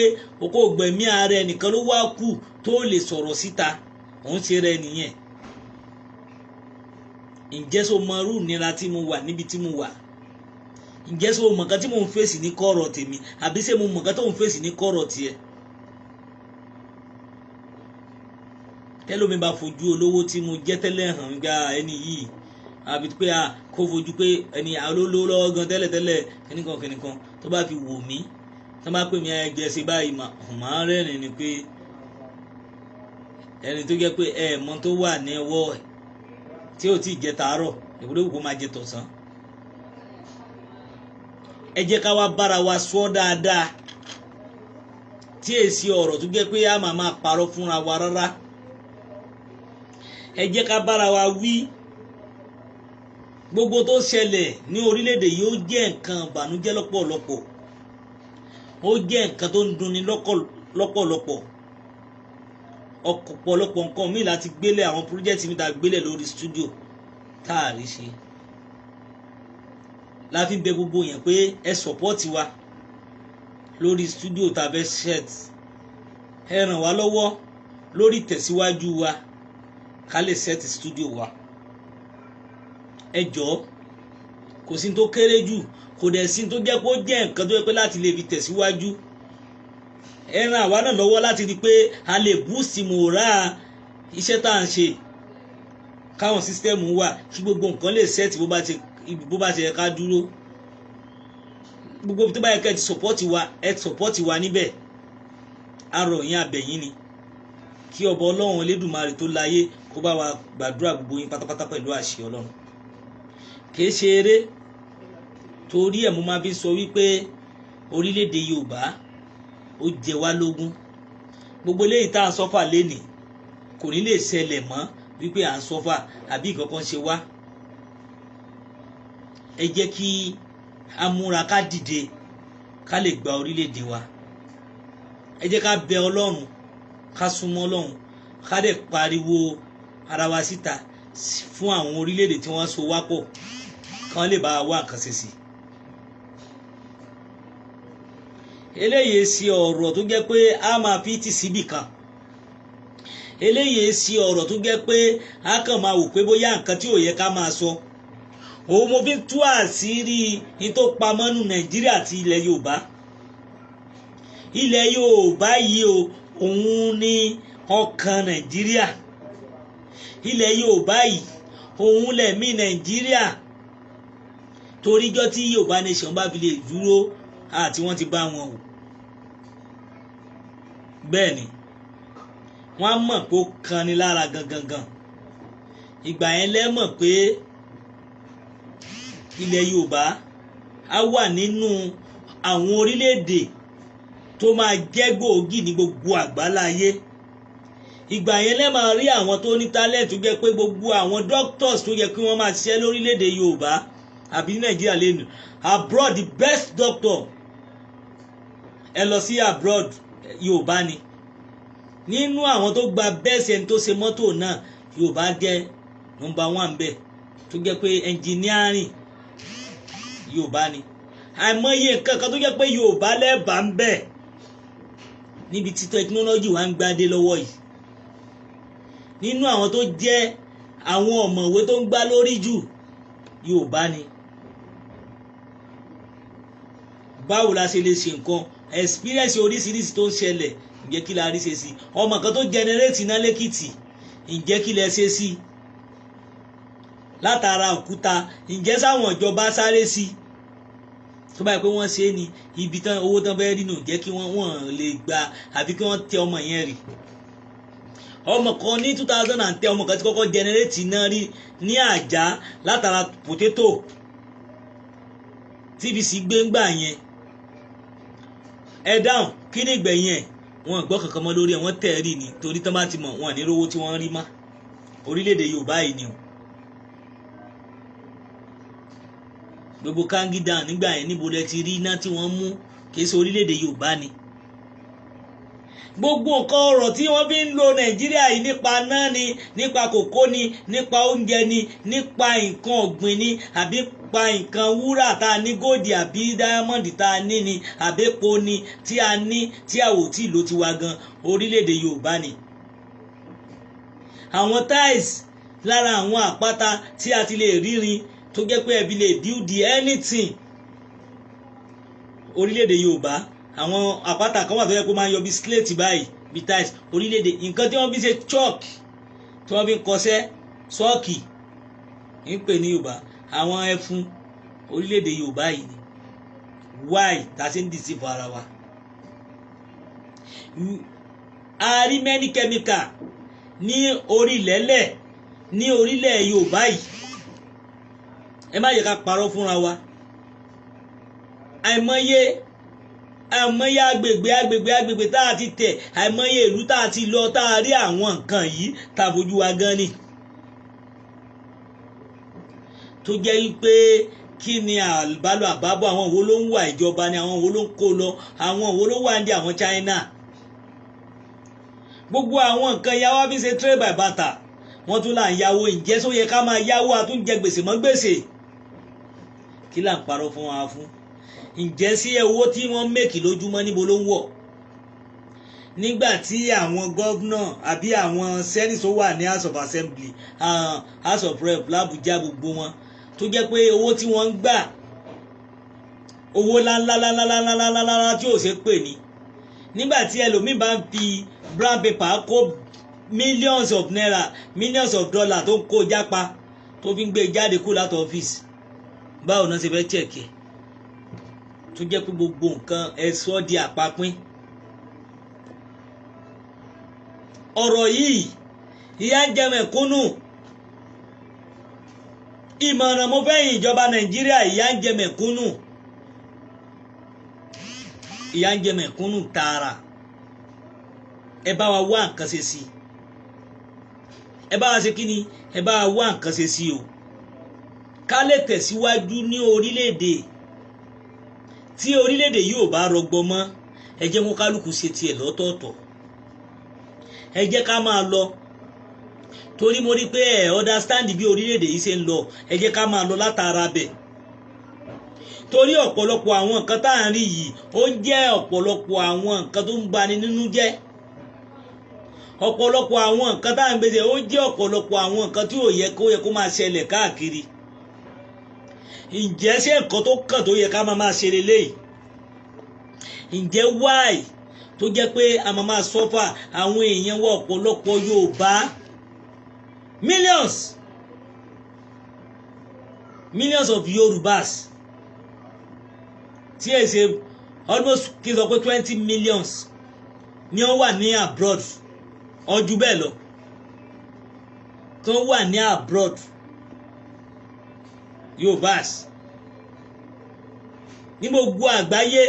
okó gbẹ̀mí ara ẹnìkan ló wá kù tó lè sọ̀rọ̀ síta, òun ṣe rẹ nìyẹn. Ǹjẹ́ sọ mọ irú ìnira tí mo wà níbi tí mo wà? Ǹjẹ́ sọ mọ̀ nǹkan tí mo ń fèsì ní kọ̀rọ̀ tèmi, àbí ṣé mo mọ̀ nǹkan tó ń fèsì ní kọ̀rọ̀ tiẹ̀? Tẹ́lómi bá fojú olówó tí mo jẹ́ tẹ́lẹ̀ hàn gba ẹni yìí, àbí pé a kó fojú pé ẹni olówó lọ́wọ́ gan tẹ́lẹ̀tẹ́lẹ̀, kìnìkan kìnìkan, tó bá fi wò mí, tó bá pè mí ẹgbẹ́ ṣe báyìí, màá rẹ́rìn ni pé ẹni tó jẹ́ pé ẹ mọ̀ tó wà ní ọwọ́ ẹ̀ tí ò tí ì jẹ tàárọ̀, ìwúlò kò máa jẹ tọ̀sán. Ẹ jẹ́ ká wá bára wa sọ dáadáa, tí èsì ọ̀rọ̀ tó jẹ́ pé a máa máa parọ́ fúnra wa rárá. Ẹ jẹ́ ká bára wa wí. Gbogbo tó ṣẹlẹ̀ ní orílẹ̀-èdè yìí, ó jẹ́ nǹkan ìbànújẹ́ lọ́pọ̀lọpọ̀, ó jẹ́ nǹkan tó ń dunni lọ́pọ̀lọpọ̀. Ọ̀pọ̀lọpọ̀ nǹkan míì láti gbélé, àwọn project mi ta gbélé lórí studio tá a rí ṣe, la fi ń bẹ gbogbo yẹn pé ẹ support wa lórí studio tá a fẹ́ set. Ẹ ràn wá lọ́wọ́ lórí ìtẹ̀síwájú wa, ká lè set studio wa. Ẹ jọ̀ọ́, kò sí tó kéré jù, kò dẹ̀ sí tó jẹ́ kó jẹ́ nǹkan tó yẹ pé láti lè fi tẹ̀síwájú. Ẹ ràn àwa náà lọ́wọ́ láti rí i pé a lè boost morale iṣẹ́ tá à ń ṣe, káwọn system wà, kí gbogbo nǹkan lè set bó bá ti yẹ ká dúró. Gbogbo tó bá yẹ kẹ́ ẹ ti support wa, ẹ support wa níbẹ̀. Arọ̀ yín, abẹ̀yìn ni. Kí ọba Ọlọ́run Elédùmarè tó láyé kó bá wa gbàdúrà gbogbo yín pátápátá pẹ̀lú àṣẹ Ọlọ́run. Kìí ṣe eré, torí ẹ̀ mo máa fi sọ wípé orílẹ̀-èdè Yorùbá ó jẹ wá lógún. Gbogbo eléyìí tá à ń suffer lénìí kò ní lè ṣẹlẹ̀ mọ́ wípé à ń suffer àbí nǹkan kan ṣe wá. Ẹ jẹ́ kí a múra, ká dìde, ká lè gba orílẹ̀-èdè wa. Ẹ jẹ́ ká bẹ Ọlọ́run, ká súnmọ́ Ọlọ́run, ká dẹ̀ pariwo ara wa síta fún àwọn orílẹ̀-èdè tí wọ́n so wá pọ̀, kán lè bá wa wá nǹkan ṣe sí. Eléyìí ṣe ọ̀rọ̀ tó jẹ́ pé a máa fi tì síbì kan. Eléyìí ṣe ọ̀rọ̀ tó jẹ́ pé a kàn máa wò pé bóyá nǹkan tí ò yẹ ká máa sọ. Òun mo fi ń tú àṣírí ní tó pamọ́ nù Nàìjíríà àti ilẹ̀ Yorùbá. Ilẹ̀ Yorùbá yìí o, òun ní ọkàn Nàìjíríà. Ilẹ̀ Yorùbá yìí, òun lẹ̀mí Nàìjíríà. Toríjọ́ tí Yorùbá nation bá fi lè dúró, àti wọ́n ti bá wọn o. Bẹ́ẹ̀ ni, wọ́n á mọ̀ pé ó kan ni lára gangan gan. Ìgbà yẹn lẹ́mọ̀ pé ilẹ̀ Yorùbá á wà nínú àwọn orílẹ̀-èdè tó máa jẹ́ gbòógì ní gbogbo àgbáláyé. Ìgbà yẹn lẹ́ máa rí àwọn tó ní talent, tó jẹ́ pé gbogbo àwọn doctors tó yẹ kí wọ́n máa ṣiṣẹ́ lórílẹ̀-èdè Yorùbá àbí Nàìjíríà lẹ́nu, abroad, the best doctor, ẹ lọ sí abroad, Yorùbá ni. Nínú àwọn tó gba best, ẹni tó ṣe mọ́tò náà, Yorùbá jẹ́ number one bẹ́ẹ̀, tó jẹ́ pé engineering, Yorùbá ni. Àìmọye nǹkan kan tó jẹ́ pé Yorùbá lẹ́ẹ̀bà ń bẹ̀ níbi tí technology wa ń gbádé lọ́wọ́ yìí. Nínú àwọn tó jẹ́ àwọn ọ̀mọ̀wé tó ń gbá lórí jù, Yorùbá ni. Báwo la ṣe lè ṣe nǹkan? Experience oríṣiríṣi tó ń ṣẹlẹ̀, ǹjẹ́ kí la rí ṣe sí? Ọmọ kan tó generate iná lẹ́kìtì, ǹjẹ́ kí lẹ ṣe sí látara òkúta? Ǹjẹ́ sáwọn ìjọba sáré sí? Tó báyìí pé wọ́n ṣe é ní ibi tán, owó tán bẹ́ẹ̀ rí nù, jẹ́ kí wọ́n lè gba àbí kí wọ́n tẹ ọmọ yẹn rì. Ọmọ kan ní 2010, ọmọ kan ti kọ́kọ́ generate iná rí ní Àjà látara potato. TVC gbé ń gbà yẹn. Ẹ dáhùn, kí ni ìgbẹ̀yìn ẹ̀? Wọn gbọ́ kankan mọ́ lórí ẹ̀, wọ́n tẹ̀ rí ni, torí tán bá ti mọ̀, wọn ní rówó tí wọ́n rí mọ́. Orílẹ̀-èdè Yorùbá yìí ni o. Gbogbo Kangi Dam nígbà yẹn, níbo lẹ ti rí iná tí wọ́n mú? Kì í ṣe orílẹ̀-èdè Yorùbá ni. Gbogbo nǹkan ọrọ̀ tí wọ́n fi ń lo Nàìjíríà yìí, nípa náà ni, nípa kòkó ni, nípa oúnjẹ ni, nípa nǹkan ọ̀gbìn ni, àbí pa nǹkan wúrà tá a ní, gold àbí diamond tá a ní ni, àbí epo ni tí a ní, tí a ò tí ì lò tiwa gan, orílẹ̀-èdè Yorùbá ni. Àwọn tiles lára àwọn àpáta tí a ti lè rírin, tó jẹ́ pé ẹbí lè build anything, orílẹ̀-èdè Yorùbá. Àwọn àpáta kan wà tó yẹ kó máa yọ bí slate báyìí, bí tiles, orílẹ̀-èdè. Nǹkan tí wọ́n fi ṣe chalk, tí wọ́n fi ń kọsẹ́, sọ́ọ̀kì ń pè ní Yorùbá, àwọn ẹfun, orílẹ̀-èdè Yorùbá yìí ni. Why tá a ṣe ń deceive ara wa? A rí many chemical ní orílẹ̀lẹ̀ ní orílẹ̀ Yorùbá yìí. Ẹ má yẹ ká parọ́ fúnra wa. Àìmọye, àìmọye agbègbè, agbègbè, agbègbè tá a ti tẹ̀, àìmọye ìlú tá a ti lọ, tá a rí àwọn nǹkan yìí, tá a fojú wa gan ni, tó jẹ́ wípé kí ni àbálò àbábọ̀? Àwọn wo ló ń wà ìjọba ni? Àwọn wo ló ń kó lọ? Àwọn wo ló wà ní àwọn China? Gbogbo àwọn nǹkan yà wá fi ṣe trade by barter. Wọ́n tún là ń yáwó. Ǹjẹ́ só yẹ ká máa yáwó? A tún jẹ gbèsè mọ́ gbèsè. Kí là ń parọ́ fún wa fún? Ǹjẹ́ sí owó tí wọ́n make lójúmọ́, níbo ló ń wọ̀? Nígbà tí àwọn governor àbí àwọn senate tó wà ní House of Assembly, House of Rep l'Abuja, gbogbo wọn tó jẹ́ pé owó tí wọ́n ń gbà, owó ńláńláńláńláńláńláńlá tí ò ṣe pè ní. Nígbà tí ẹlòmíín bá ń fi brown paper kó millions of naira, millions of dollars, tó ń kó jápa, tó fi ń gbé jáde kú láti ọ́fíìsì, báwo náà ṣe fẹ́ check ẹ̀? Tó jẹ́ pé gbogbo nǹkan ẹ sọ di àpapín. Ọ̀rọ̀ yìí, ìyà ń jẹ mẹ̀kúnnù. Ìmọ̀ràn mo fẹ́ yìn ìjọba Nàìjíríà, ìyà ń jẹ mẹ̀kúnnù, ìyà ń jẹ mẹ̀kúnnù tààrà. Ẹ bá wa wá nǹkan ṣe sí, ẹ bá wa ṣe kí ni, ẹ bá wa wá nǹkan ṣe sí o, ká lè tẹ̀síwájú ní orílẹ̀-èdè. Tí orílẹ̀-èdè yìí ò bá rọgbọ mọ́, ẹ jẹ́ kó kálukú ṣe tiẹ̀ lọ́tọ̀ọ̀tọ̀, ẹ jẹ́ ká máa lọ, torí mo rí pé ẹ understand bí orílẹ̀-èdè yìí ṣe ń lọ. Ẹ jẹ́ ká máa lọ látara bẹ̀, torí ọ̀pọ̀lọpọ̀ àwọn nǹkan tá à ń rí yìí, ó ń jẹ́ ọ̀pọ̀lọpọ̀ àwọn nǹkan tó ń bani nínú jẹ́. Ọ̀pọ̀lọpọ̀ àwọn nǹkan tá à ń gbèsè, ó jẹ́ ọ̀pọ̀lọpọ̀ àwọn nǹkan tí ò yẹ kó máa ṣẹlẹ̀ káàkiri. Ǹjẹ́ ṣé nǹkan tó kàn tó yẹ ká máa ṣe leléyìí? Ǹjẹ́ why tó jẹ́ pé a máa suffer àwọn èèyàn wa, ọ̀pọ̀lọpọ̀ Yorùbá, millions, millions of Yorùbás, tí ẹ ṣe almost kí n sọ pé 20 millions ni wọ́n wà ní abroad, ọjọ́ bẹ́ẹ̀ lọ tó wà ní abroad, Yorùbás ní gbogbo àgbáyé?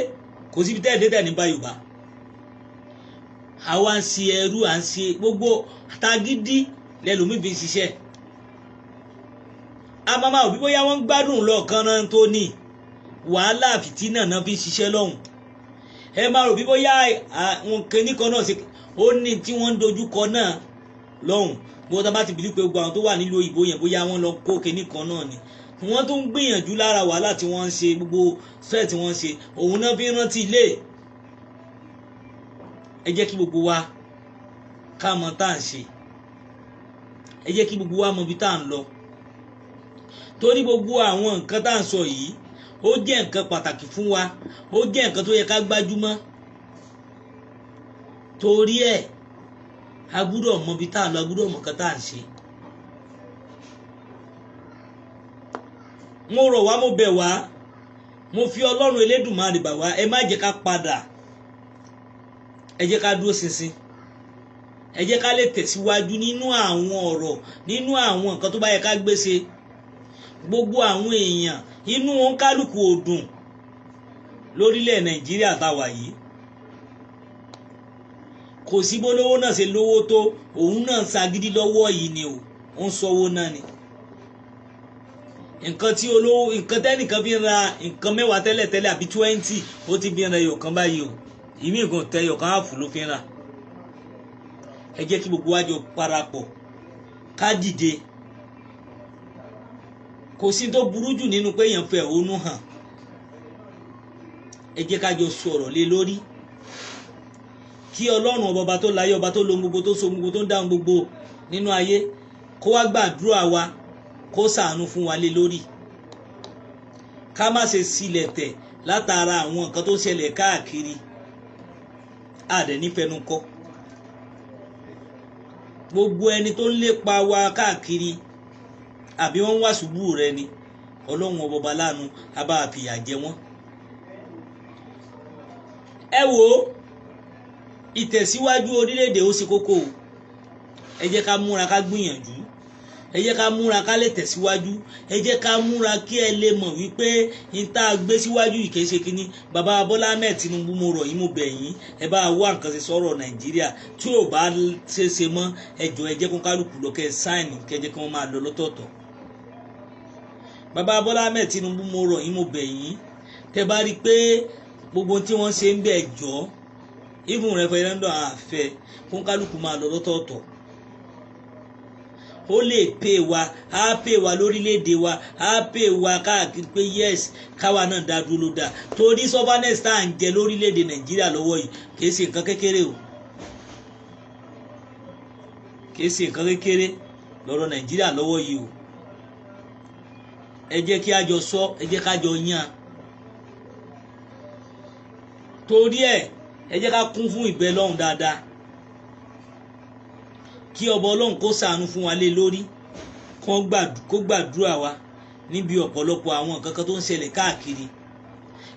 Kò síbi tẹ́ ẹ̀ dé tẹ̀ ní bá Yorùbá. Àwa ń ṣe ẹrú, à ń ṣe gbogbo tagídí lẹ́lòmíì fi ń ṣiṣẹ́. Àmàmà òbí bóyá wọ́n ń gbádùn lọ́ọ̀kan náà tó ní wàhálà fìtínà náà fi ń ṣiṣẹ́ lọ́hùn. Ẹ máa rò bí bóyá àwọn kinní kan náà ṣe ó ní tí wọ́n ń dojú kọ náà lọ́hùn. Bó tá bá ti bìlí pé gbogbo àwọn tó wà nílùú òyìnbó yẹn, bóyá wọ́n lọ kó kinní kan náà ni, wọ́n tún ń gbìyànjú lára wàhálà tí wọ́n ń ṣe, gbogbo stress tí wọ́n ń ṣe, òun náà fi ń rántí ilé. Ẹ jẹ́ kí gbogbo wa ká mọ tá à ń ṣe. Ẹ jẹ́ kí gbogbo wa mọ ibi tá à ń lọ, torí gbogbo àwọn nǹkan tá à ń sọ yìí, ó jẹ́ nǹkan pàtàkì fún wa, ó jẹ́ nǹkan tó yẹ ká gbájúmọ́. Torí ẹ̀, a gbúdọ̀ mọ ibi tá à ń lọ, a gbúdọ̀ mọ nǹkan tá à ń ṣe. Mo rọ̀ wá, mo bẹ̀ wá, mo fi Ọlọ́run Elédùmarè bà wá, ẹ má jẹ́ ká padà, ẹ jẹ́ ká dúró ṣinṣin, ẹ jẹ́ ká lè tẹ̀síwájú nínú àwọn ọ̀rọ̀, nínú àwọn nǹkan tó bá yẹ ká gbé ṣe. Gbogbo àwọn èèyàn, inú wọn kálukú ò dùn lórílẹ̀ Nàìjíríà táwa yìí. Kò sí bólówó náà ṣe lówó tó, òun náà ń ṣagídí lọ́wọ́ yìí ni o, ó ń sọwọ́ náà ni. Nǹkan tí olówó, nǹkan tẹ́nìkan fi ń ra nǹkan 10 tẹ́lẹ̀ tẹ́lẹ̀ àbí 20, ó ti fi ń ra ẹyọ̀kan báyìí o. Ìmí nǹkan tẹ ẹyọ̀kan àfù ló fi ń rà. Ẹ jẹ́ kí gbogbo wa jọ parapọ̀ ká dìde. Kò sí tó burú jù nínú pé èèyàn fẹ́ ẹ̀hónú hàn. Ẹ jẹ́ ká jọ sọ̀rọ̀ lé lórí, kí Ọlọ́run ọba tó láyé, ọba tó lo gbogbo, tó so gbogbo, tó ń dáhùn gbogbo nínú ayé, kó wá gbàdúrà wa, kó ṣàánú fún wa lé lórí, ká má ṣe sílẹ̀ tẹ̀ látara àwọn nǹkan tó ń ṣẹlẹ̀ káàkiri. Àdẹ̀ nífẹ̀ẹ́nu kọ́ gbogbo ẹni tó ń lépa wa káàkiri, àbí wọ́n ń wá ṣubú rẹ ni. Ọlọ́run ọba láàánú á bá fìyà jẹ wọ́n. Ẹ wo ìtẹ̀síwájú orílẹ̀-èdè, ó ṣe kókó o. Ẹ jẹ́ ká múra, ká gbìyànjú, ẹ jẹ́ ká múra ká lè tẹ̀síwájú. Ẹ jẹ́ ká múra kí ẹ lè mọ̀ wípé n tá a gbé síwájú yìí kìí ṣe kínní. Bàbá Bọ́lá Ahmed Tinubu, mo rọ̀ yín, mo bẹ̀ yín, ẹ bá wá nǹkan ṣe sọ̀rọ̀ Nàìjíríà. Tí ò bá ṣe ṣe mọ́, ẹ jọ̀ọ́, ẹ jẹ́ kó kálukú lọ, kẹ́ ẹ sign, kẹ́ ẹ jẹ́ kí wọ́n máa lọ lọ́tọ̀ọ̀tọ̀. Bàbá Bọ́lá Ahmed Tinubu, mo rọ̀ yín, mo bẹ̀ yín, tẹ́ bá rí i pé gbogbo tí wọ́n ṣe ń bẹ̀, jọ́ even referendum àfẹ́, kó kálukú máa lọ lọ́tọ̀ọ̀tọ̀. Ó lè pè wá, á pè wá lórílẹ̀‐èdè wa, á pè wá káàkiri pé yes, káwa náà dá dúró ló dáa, torí sufferness tá à ń jẹ lórílẹ̀‐èdè Nàìjíríà lọ́wọ́ yìí kìí ṣe nǹkan kékeré o, kìí ṣe nǹkan kékeré lọ́rọ̀ Nàìjíríà lọ́wọ́ yìí o. Ẹ jẹ́ kí a jọ sọ, ẹ jẹ́ ká jọ yàn. Torí ẹ̀, ẹ jẹ́ ká kún fún ìbẹ lọ́hùn dáadáa, kí ọba Ọlọ́run kó ṣàánú fún wa lé lórí, kó gbàdúrà wa níbi ọ̀pọ̀lọpọ̀ àwọn nǹkan kan tó ń ṣẹlẹ̀ káàkiri.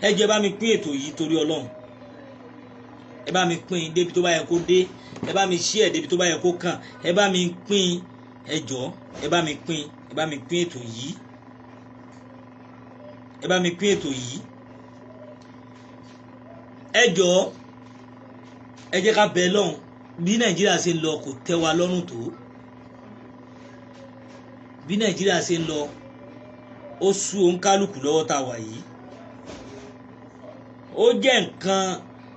Ẹ jẹ́ bá mi pín ètò yìí torí Ọlọ́run. Ẹ bá mi pín débi tó bá yẹ kó dé, ẹ bá mi share débi tó bá yẹ kó kàn, ẹ bá mi pín, ẹ jọ̀ọ́, ẹ bá mi pín, ẹ bá mi pín ètò yìí, ẹ bá mi pín ètò yìí. Ẹ jọ̀ọ́, ẹ jẹ́ ká bẹ̀ lọ́hùn. Bí Nàìjíríà ṣe ń lọ kò tẹ́ wa lọ́rùn tó. Bí Nàìjíríà ṣe ń lọ, ó sú òǹkálùkù lọ́wọ́ tá a wà yìí. Ó jẹ́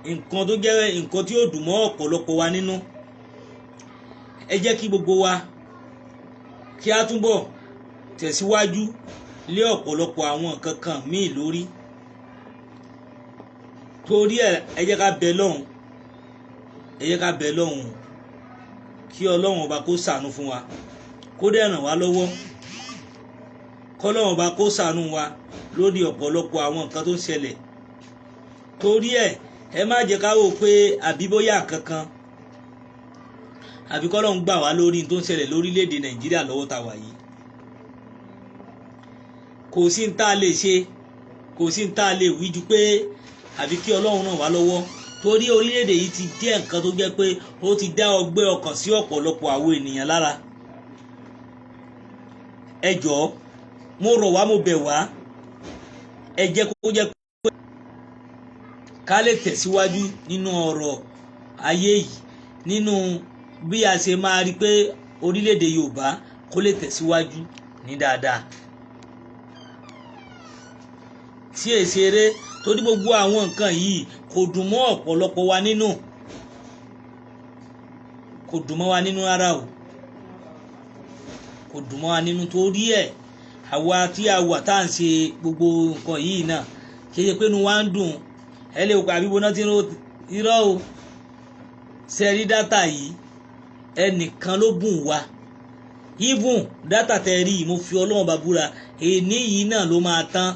nǹkan tó jẹ́ nǹkan tí ó dùn mọ́ ọ̀pọ̀lọpọ̀ wa nínú. Ẹ jẹ́ kí gbogbo wa kí a túbọ̀ tẹ̀síwájú lé ọ̀pọ̀lọpọ̀ àwọn nǹkan kan míì lórí. Torí ẹ jẹ́ ká bẹ̀ lọ́hùn, ẹ jẹ́ ká bẹ̀ lọ́hùn kí Ọlọ́run ọba kó ṣàánú fún wa, kó dẹ̀ ràn wá lọ́wọ́, kọ́lọ́run ọba kó ṣàánú wa lórí ọ̀pọ̀lọpọ̀ àwọn nǹkan tó ń ṣẹlẹ̀. Torí ẹ má jẹ́ ká wò pé àbí bóyá kankan àbí kọ́lọ́run gbà wá lórí tó ń ṣẹlẹ̀ lórílẹ̀‐èdè Nàìjíríà lọ́wọ́ tá wà yìí. Kò sí ní tá a lè ṣe, kò sí ní tá a lè wí ju pé àbí kí Ọlọ́run ràn wá lọ́wọ́. Torí orílẹ̀-èdè yìí ti jẹ́ nǹkan tó jẹ́ pé ó ti dá ọgbẹ́ ọkàn sí ọ̀pọ̀lọpọ̀ àwọn ènìyàn lára. Ẹ jọ̀ọ́, mo rọ̀ wá, mo bẹ̀ wá, ẹ jẹ́ kó jẹ́ pé ká lè tẹ̀síwájú nínú ọ̀rọ̀ ayé yìí, nínú bí a ṣe máa rí pé orílẹ̀-èdè Yorùbá kó lè tẹ̀síwájú ní dáadáa. Tí èsì eré, torí gbogbo àwọn nǹkan yìí kò dùn mọ́ ọ̀pọ̀lọpọ̀ wa nínú, kò dùn mọ́ wa nínú rárá o, kò dùn mọ́ wa nínú. Torí ẹ̀ àwa tí a wà tá à ń ṣe gbogbo nǹkan yìí náà, kì í ṣe pé inú wa ń dùn. Ẹ lè wò pé àbíbo náà ti ń irọ́ o. Ṣe rí dátà yìí, ẹnìkan ló bùn wa. Even dátà tẹ rí, mo fi Ọlọ́run bá búra, èní yìí náà ló máa tán.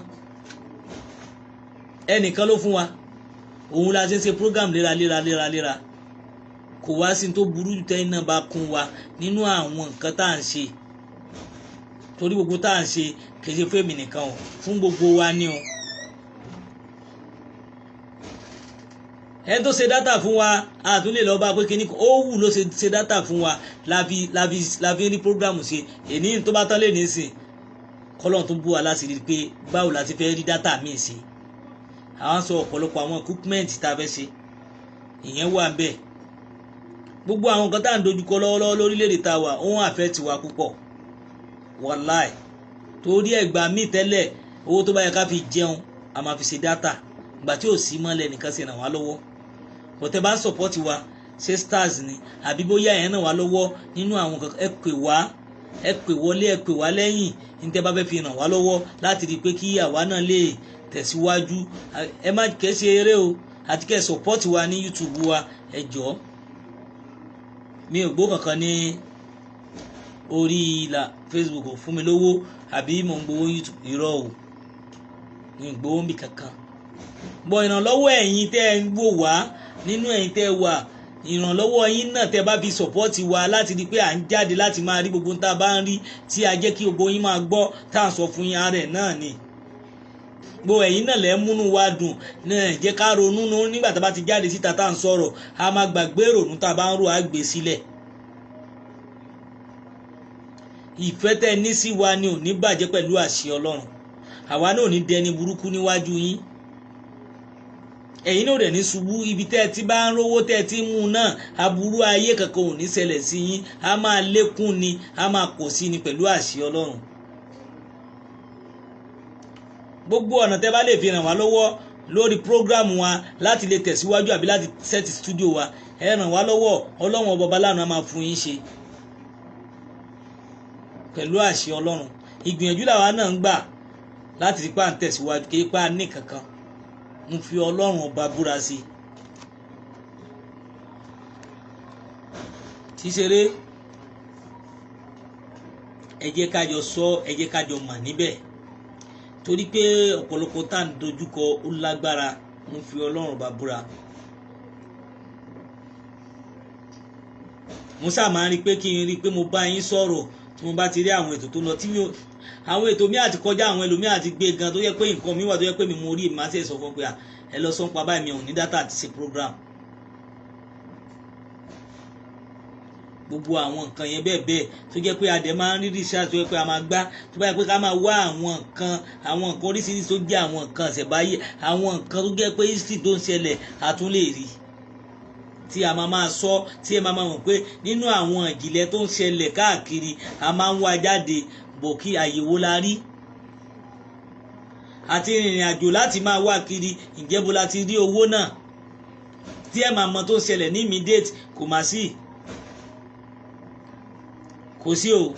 Ẹnìkan ló fún wa, òun la ṣe ń ṣe program léra léra léra léra. Kò wá sí tó burú jù tẹ́yìn náà bá kún wa nínú àwọn nǹkan tá à ń ṣe. Torí gbogbo tá à ń ṣe kì í ṣe fún èmi nìkan o, fún gbogbo wa ni o. Ẹni tó ṣe dátà fún wa, a tún lè lọ bá pé kíní ó wù ló ṣe dátà fún wa, la fi rí program ṣe. Èní tó bá tán lè ní sìn, kọ́lọ́n tó bú wa láti rí i pé báwo la ti fẹ́ rí dátà míì ṣe. Àwọn sọ ọ̀pọ̀lọpọ̀ àwọn equipment tá a fẹ́ ṣe, ìyẹn wà bẹ́ẹ̀. Gbogbo àwọn nǹkan tá à ń dojúkọ lọ́wọ́lọ́wọ́ lórílẹ̀‐èdè tá a wà, ó ń affect wa púpọ̀, wàláì. Torí ẹ̀gbà míì tẹ́lẹ̀, owó tó bá yẹ ká fi jẹun a máa fi ṣe dátà. Ìgbà tí ò sí mọ́lẹ̀ nìkan ṣe ràn wá lọ́wọ́. Bọ̀tẹ́ bá ń support wa, ṣe stars ni àbí bóyá ẹ̀ ràn wá lọ́wọ́ nínú àwọn kankan, ẹ pè wá, ẹ pè wọlé, ẹ pè wá lẹ́yìn ní tẹ́ bá fẹ́ fi ràn wá lọ́wọ́ láti rí i pé kí àwa náà lè tẹ̀síwájú. Ẹ má kẹ́ ṣe eré o, àti kẹ́ support wa ní YouTube wa. Ẹ jọ̀ọ́, mi ò gbọ́ kankan ní orí ìlà Facebook ò fún mi lówó àbí mò ń gbowó YouTube, irọ́ o, mi ò gbowó mi kankan. Bọ̀ ìrànlọ́wọ́ ẹ̀yin tẹ́ ẹ ń wò wá nínú, ẹ̀yin tẹ́ ẹ wà, ìrànlọ́wọ́ yín náà tẹ́ bá fi support wa láti rí pé à ń jáde láti máa rí gbogbo tá a bá ń rí, tí a jẹ́ kí gbogbo yín máa gbọ́ tá à ń sọ fún yín, ara ẹ̀ náà ni. Gbogbo ẹ̀yin náà lẹ́ múnú wa dùn náà, jẹ́ ká ronú nígbà tá a bá ti jáde síta tá à ń sọ̀rọ̀, a máa gbàgbé ìrònú tá a bá ń rò, á gbé sílẹ̀. Ìfẹ́ tẹ́ ní sí wa ni ò ní bàjẹ́ pẹ̀lú àṣẹ Ọlọ́run. Àwa náà ò ní dẹni burúkú níwájú yín, ẹ̀yin náà dẹ̀ ní ṣubú. Ibi tẹ́ ẹ ti bá ń rówó tẹ́ ẹ ti mú un náà, aburú ayé kankan ò ní ṣẹlẹ̀ sí yín. A máa lékún ni, a máa pọ̀ sí ni pẹ̀lú àṣẹ Ọlọ́run. Gbogbo ọ̀nà tẹ́ bá lè fi ràn wá lọ́wọ́ lórí prógrámù wa láti lè tẹ̀síwájú àbí láti sẹ́ẹ̀tì stúdíò wa, ẹ ràn wá lọ́wọ́. Ọlọ́run ọba ọba láàánú á máa fún yín ṣe pẹ̀lú àṣẹ Ọlọ́run. Ìgbìyànjú làwa náà ń gbà láti rí pa ń tẹ̀síwájú, kí pa ní kankan. Mo fi Ọlọ́run ọba búra sí i. Tí ṣeré, ẹ jẹ́ ká jọ sọ, ẹ jẹ́ ká jọ mọ̀ níbẹ̀. Torí pé ọ̀pọ̀lọpọ̀ tá à ń dojúkọ ó lágbára. Mo fi Ọlọ́run ọba búra. Mo sáà máa ń rí pé kí n rí pé mo bá yín sọ̀rọ̀ tí mo bá ti rí àwọn ètò tó lọ, tí mi ò àwọn ètò mi àti kọjá, àwọn ẹlòmíì àti gbé gan, tó yẹ pé nǹkan mi wà tó yẹ pé mi mo rí, èmi máa ṣe sọ fún pé ẹ lọ sọ́n pa báyìí, mi ò ní dátà àti ṣe program. Gbogbo àwọn nǹkan yẹn bẹ́ẹ̀ bẹ́ẹ̀ tó jẹ́ pé a dẹ̀ máa ń rí research tó jẹ́ pé a máa gbá, tó bá yẹ pé ká máa wá àwọn nǹkan, àwọn nǹkan oríṣiríṣi tó jẹ́ àwọn nǹkan ìṣẹ̀báyé, àwọn nǹkan tó jẹ́ pé history tó ń ṣẹlẹ̀, a tún lè rí tí a máa máa sọ, tí ẹ máa máa mọ̀ pé nínú àwọn ìjìnlẹ̀ tó ń ṣẹlẹ̀ káàkiri, a máa ń wá jáde bọ̀ kí àyèwò la rí àti ìrìn àjò láti máa wá kiri. Ǹjẹ́ bó la ti rí owó náà tí ẹ máa mọ̀ tó ń ṣẹlẹ̀ ní immediate? Kò má sí, kò sí o.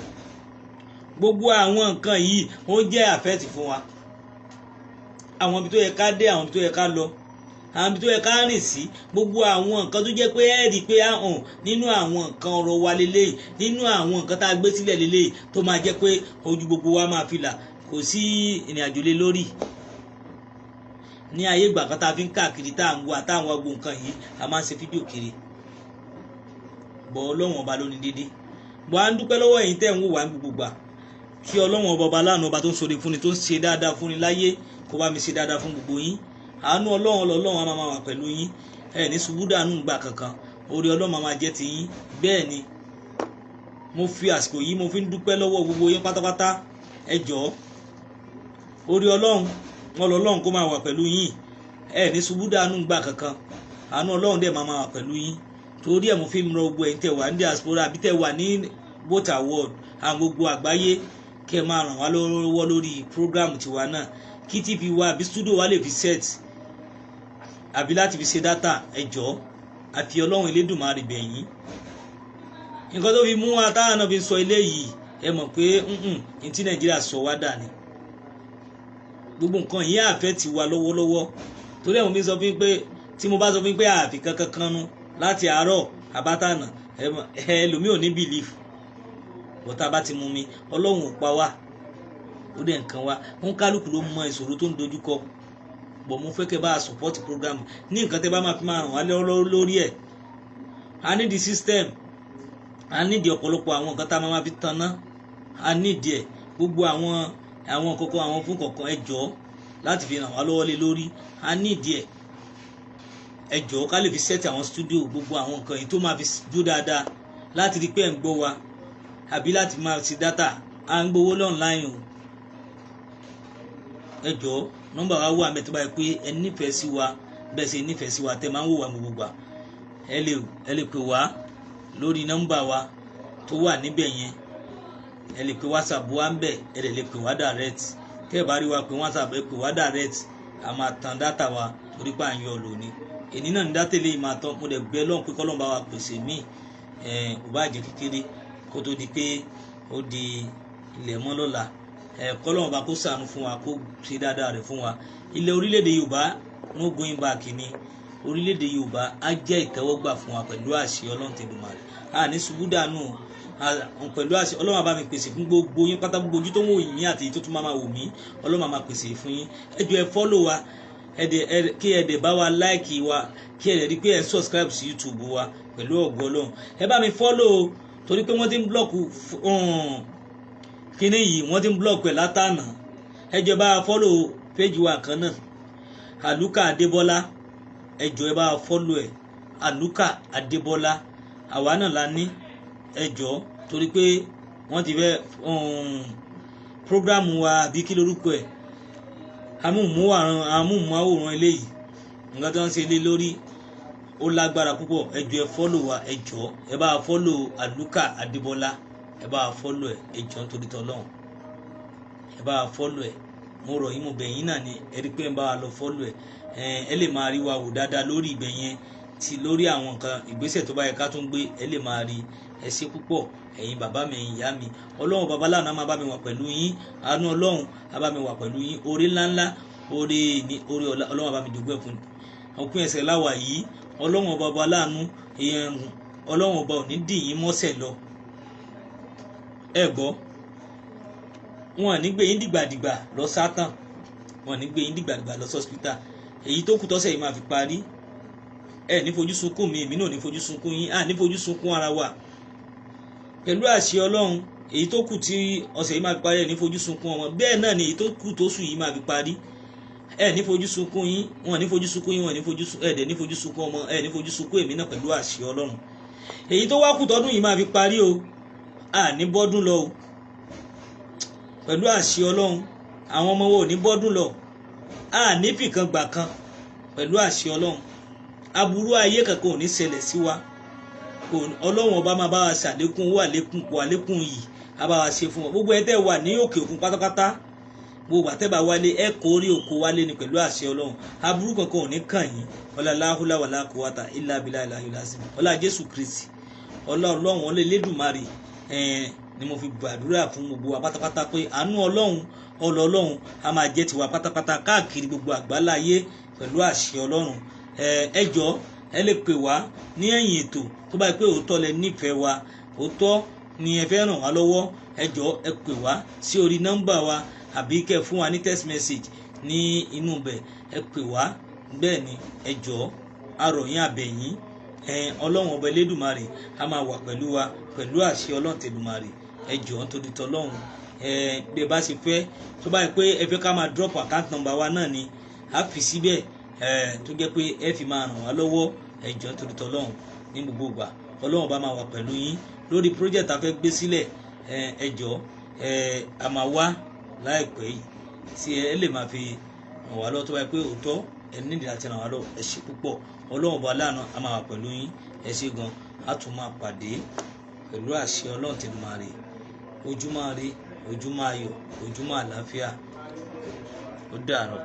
Gbogbo àwọn nǹkan yìí, ó jẹ́ affect fún wa. Àwọn ibi tó yẹ ká dé, àwọn ibi tó yẹ ká lọ, àwọn ibi tó yẹ ká rìn sí, gbogbo àwọn nǹkan tó jẹ́ pé ẹ rí i pé hàn nínú àwọn nǹkan ọ̀rọ̀ wa lélẹ́yìí, nínú àwọn nǹkan tá a gbé sílẹ̀ lélẹ́yìí, tó máa jẹ́ pé ojú gbogbo wa máa fi là, kò sí ìrìn àjò lé lórí. Ní ayé ìgbà kan tá a fi ń káàkiri, tá à ń wá gbogbo nǹkan yìí, a máa ń ṣe fídíò kiri bọ̀. Ọlọ́wọ̀n Ọba ló ní dédé bọ̀. À ń dúpẹ́ lọ́wọ́ ẹ̀yin tẹ́ ń wò wá ní gbogbo gbà. Kí Ọlọ́wọ̀n Ọba, Ọba láàánú, ọba tó ń ṣoore fúnni, tó ń ṣe dáadáa fúnni láyé, kó bá mi ṣe dáadáa fún gbogbo yín. Àánú Ọlọ́run, Ọlọ́run á máa wà pẹ̀lú yín. Ẹ ní ṣubú dànù gbà kankan. Orí Ọlọ́run máa jẹ́ ti yín. Bẹ́ẹ̀ ni mo fi àsìkò yìí, mo fi ń dúpẹ́ lọ́wọ́ gbogbo yín pátápátá. Ẹ jọ̀ọ́, orí Ọlọ́run, Ọlọ́run kó máa wà pẹ̀lú yín. Ẹ ní ṣubú dànù gbà kankan. Àánú Ọlọ́run dẹ̀ máa wà pẹ̀lú yín. Torí ẹ̀ mo fi ń rọ gbogbo ẹ̀yin tẹ́ wà ní diaspora àbí tẹ́ wà ní both world àwọn gbogbo àgbáyé, kí ẹ máa ràn wá lọ́wọ́ lórí program tiwa náà, kí TV wa àbí studio wa lè fi set àbí láti fi ṣe data. Ẹ jọ̀ọ́, àfi Ọlọ́run Elédùmarè bẹ̀ yín. Nǹkan tó fi mú wa táwọn náà fi sọ eléyìí, ẹ mọ̀ pé ní tí Nàìjíríà sọ wá dà ní gbogbo nǹkan yìí àfẹ́ ti wà lọ́wọ́lọ́wọ́. Torí ẹ̀ mo fi sọ fún yín pé tí mo bá sọ fún yín pé àfi kankan kanu láti àárọ̀ àbátànà, ẹlòmíì ò ní belief. Bọ́tà bá ti mú mi, Ọlọ́run ò pa wá, ó dẹ̀ nǹkan wá. Wọn kálukú ló mọ ìṣòro tó ń dojúkọ bọ̀. Mo fẹ́ kẹ́ bá a support program ní nǹkan tẹ́ bá máa fi máa ràn wá lọ́wọ́ lórí ẹ̀. A need the system, a need ọ̀pọ̀lọpọ̀ àwọn nǹkan tá a máa fi tanná, a need ẹ̀, gbogbo àwọn kọ̀ọ̀kan, àwọn fún kọ̀ọ̀kan. Ẹ jọ̀ọ́, láti fi ràn wá lọ́wọ́ lé lórí, a need ẹ̀. Ẹ jọ̀ọ́, ká lè fi set àwọn studio, gbogbo àwọn nǹkan yìí tó máa fi dúró dáadáa, láti rí pé ẹ̀ ń gbọ́ wa àbí láti máa ṣe data. À ń gbowó online o. Ẹ jọ̀ọ́, nọ́mbà wa wà mẹ́tọ́ báyìí pé ẹ nífẹ̀ẹ́ sí wa bẹ́ẹ̀ ṣe nífẹ̀ẹ́ sí wa tẹ́ máa ń wò wá gbogbo gbà. Ẹ lè pè wá lórí nọ́mbà wa tó wà níbẹ̀ yẹn. Ẹ lè pè WhatsApp wa ń bẹ̀, ẹ lè pè wá direct. Tẹ́ ẹ bá rí wa pé WhatsApp, ẹ pè wá direct. A máa tan data wa torí pé à ń yọ lónìí. Èní náà ní data lè máa tán. Mo dẹ̀ gbẹ́ lọ́hùn pé kọ́lọ́n bá wa pèsè míì, ẹ̀ ò bá jẹ́ kékeré, kó tó di pé ó di ilẹ̀ mọ́ lọ́la. Ẹ̀ kọ́lọ́n bá kó ṣàánú fún wa, kó ṣe dáadáa rẹ̀ fún wa. Ilẹ̀ orílẹ̀-èdè Yorùbá, no going back ni. Orílẹ̀-èdè Yorùbá á jẹ́ ìtẹ́wọ́gbà fún wa pẹ̀lú àṣẹ Ọlọ́run Tẹ̀dùmarè. A ní ṣubú dànù pẹ̀lú àṣẹ Ọlọ́run. Á bá mi pèsè fún gbogbo yín pátá, gbogbo ojú tó ń wò yín àti èyí tó tún máa wò mí. Ọlọ́run á máa pèsè fún yín. Ẹ jọ̀ọ́, ẹ follow wa, kí ẹ dẹ̀ bá wa like wa, kí ẹ dẹ̀ rí pé ẹ subscribe sí YouTube wa pẹ̀lú ògo Ọlọ́run. Ẹ bá mi follow, torí pé wọ́n ti ń block kíní yìí, wọ́n ti ń block ẹ̀ látànà. Ẹ jọ̀ọ́, bá wa follow page wa kan náà, Àlùkà Adébọ́lá. Ẹ jọ̀ọ́, ẹ bá wa follow ẹ̀, Àlùkà Adébọ́lá. Àwa náà la ní. Ẹ jọ̀ọ́, torí pé wọ́n ti fẹ́ program wa àbí kí lorúkọ ẹ̀, amóhùnmáwòrán eléyìí, nǹkan tó ń ṣe lé lórí ó lágbára púpọ̀. Ẹ jọ̀ọ́, ẹ follow wa. Ẹ jọ̀ọ́, ẹ bá wa follow Àlùkà Adébọ́lá. Ẹ bá wa follow ẹ. Ẹ jọ̀ọ́, nítorí tỌlọ́run, ẹ bá wa follow ẹ. Mo rọ̀ yín, mo bẹ̀ yín náà ni. Ẹ rí pé ẹ bá wa lọ follow ẹ. Ẹ lè máa rí wa wò dáadáa lórí ibẹ̀ yẹn, ti lórí àwọn nǹkan ìgbésẹ̀ tó bá yẹ ká tún gbé, ẹ lè máa rí. Ẹ ṣé púpọ̀, ẹ̀yin bàbá mi, ẹ̀yin ìyá mi. Ọlọ́run bàbá láàánú á máa bá mi wà pẹ̀lú yín. Àánú Ọlọ́run á bá mi wà pẹ̀lú yín. Oore ńláńlá, oore ní oore ọlá, Ọlọ́run á bá mi dùgbẹ́ fún òpin ẹsẹ̀ láwà yìí. Ọlọ́run ọba, ọba láàánú, Ọlọ́run ọba ò ní dì yín mọ́sẹ̀ lọ. Ẹ gbọ́, wọn ní gbé yín dìgbàdìgbà lọ sátán, wọn ní gbé yín dìgbàdìgbà lọ sọ́spítà. Èyí tó kù tọ́sẹ̀ yìí máa fi parí, ẹ ní fojú sunkún mi, èmi náà ní fojú sunkún yín, à ní fojú sunkún ara wa pẹ̀lú àṣẹ Ọlọ́run. Èyí tó kù tí ọ̀sẹ̀ yìí máa fi parí, ẹ ní fojú sunkún ọmọ. Bẹ́ẹ̀ náà ni èyí tó kù tó sùn yìí máa fi parí, ẹ ní fojú sunkún yín, wọn ní fojú sunkún yín, wọn ní fojú ẹ dẹ̀ ní fojú sunkún ọmọ, ẹ ní fojú sunkún èmi náà pẹ̀lú àṣẹ Ọlọ́run. Èyí tó wá kù tọdún yìí máa fi parí o, à ní bọ́dún lọ o, pẹ̀lú àṣẹ Ọlọ́run. Àwọn ọmọ wa ò ní bọ́dún lọ, à ní fìkan gbà kan, pẹ̀lú àṣẹ Ọlọ́run. Aburú ayé kankan ò ní ṣẹlẹ̀ sí wa. Ọlọ́run ọba máa bá wa ṣàlékún owó, àlékún kò àlékún yìí á bá wa ṣe fún wọn. Gbogbo ẹ tẹ́ wà ní òkè òkun pátápátá, gbogbo àtẹ́bà wálé, ẹ kó orí oko wálé ni pẹ̀lú àṣẹ Ọlọ́run. Aburú kankan ò ní kàn yín. Ọlá láhùlá wàlá kúwàtà ilá abilá ilá ilá sí, ọlá Jésù Kristi, ọlá Ọlọ́run, ọlá Elédùmarè ni mo fi gbàdúrà fún gbogbo wa pátápátá pé àánú Ọlọ́run, ọlọ Ọlọ́run a máa jẹ́ tiwa pátápátá káàkiri gbogbo àgbáláyé pẹ̀lú àṣẹ Ọlọ́run. Ẹ jọ̀ọ́, ẹ lè pè wá ní ẹ̀yìn ètò tó bá yẹ pé òótọ́ lẹ nífẹ̀ẹ́ wa, òótọ́ ni ẹ fẹ́ ràn wá lọ́wọ́. Ẹ jọ̀ọ́, ẹ pè wá sí orí nọ́mbà wa, àbí kẹ́ fún wa ní text message ní inú bẹ̀, ẹ pè wá. Bẹ́ẹ̀ ni, ẹ jọ̀ọ́, arọ̀yìn àbẹ̀yìn. Ọlọ́run ọba Elédùmarè a máa wà pẹ̀lú wa pẹ̀lú àṣẹ Ọlọ́run tẹ̀dùmarè. Ẹ jọ̀ọ́, nítorí tọlọ́run, bí ẹ bá ṣe fẹ́, tó bá yẹ pé ẹ fẹ́ ká máa drop account number wa náà ni, a fi síbẹ̀ tó jẹ́ pé ẹ fi máa ràn wá lọ́wọ́. Ẹ jọ̀ọ́, nítorí tọlọ́run, ní gbogbo ìgbà, Ọlọ́run bá máa wà pẹ̀lú yín lórí project a fẹ́ gbé sílẹ̀. Ẹ jọ̀ọ́, a máa wá láìpẹ́ yìí tí ẹ lè máa fi ràn wá lọ́wọ́ tó bá yẹ pé òótọ́ ẹ nídìí láti ràn wá lọ́wọ́. Ẹ ṣé púpọ̀. Ọlọ́run bá láàánú a máa wà pẹ̀lú yín. Ẹ ṣé gan. A tún máa pàdé pẹ̀lú àṣẹ Ọlọ́run tẹ̀lé. Ojúmọ́ ire, ojúmọ́ ayọ̀, ojúmọ́ àlàáfíà. Ó dàárọ̀.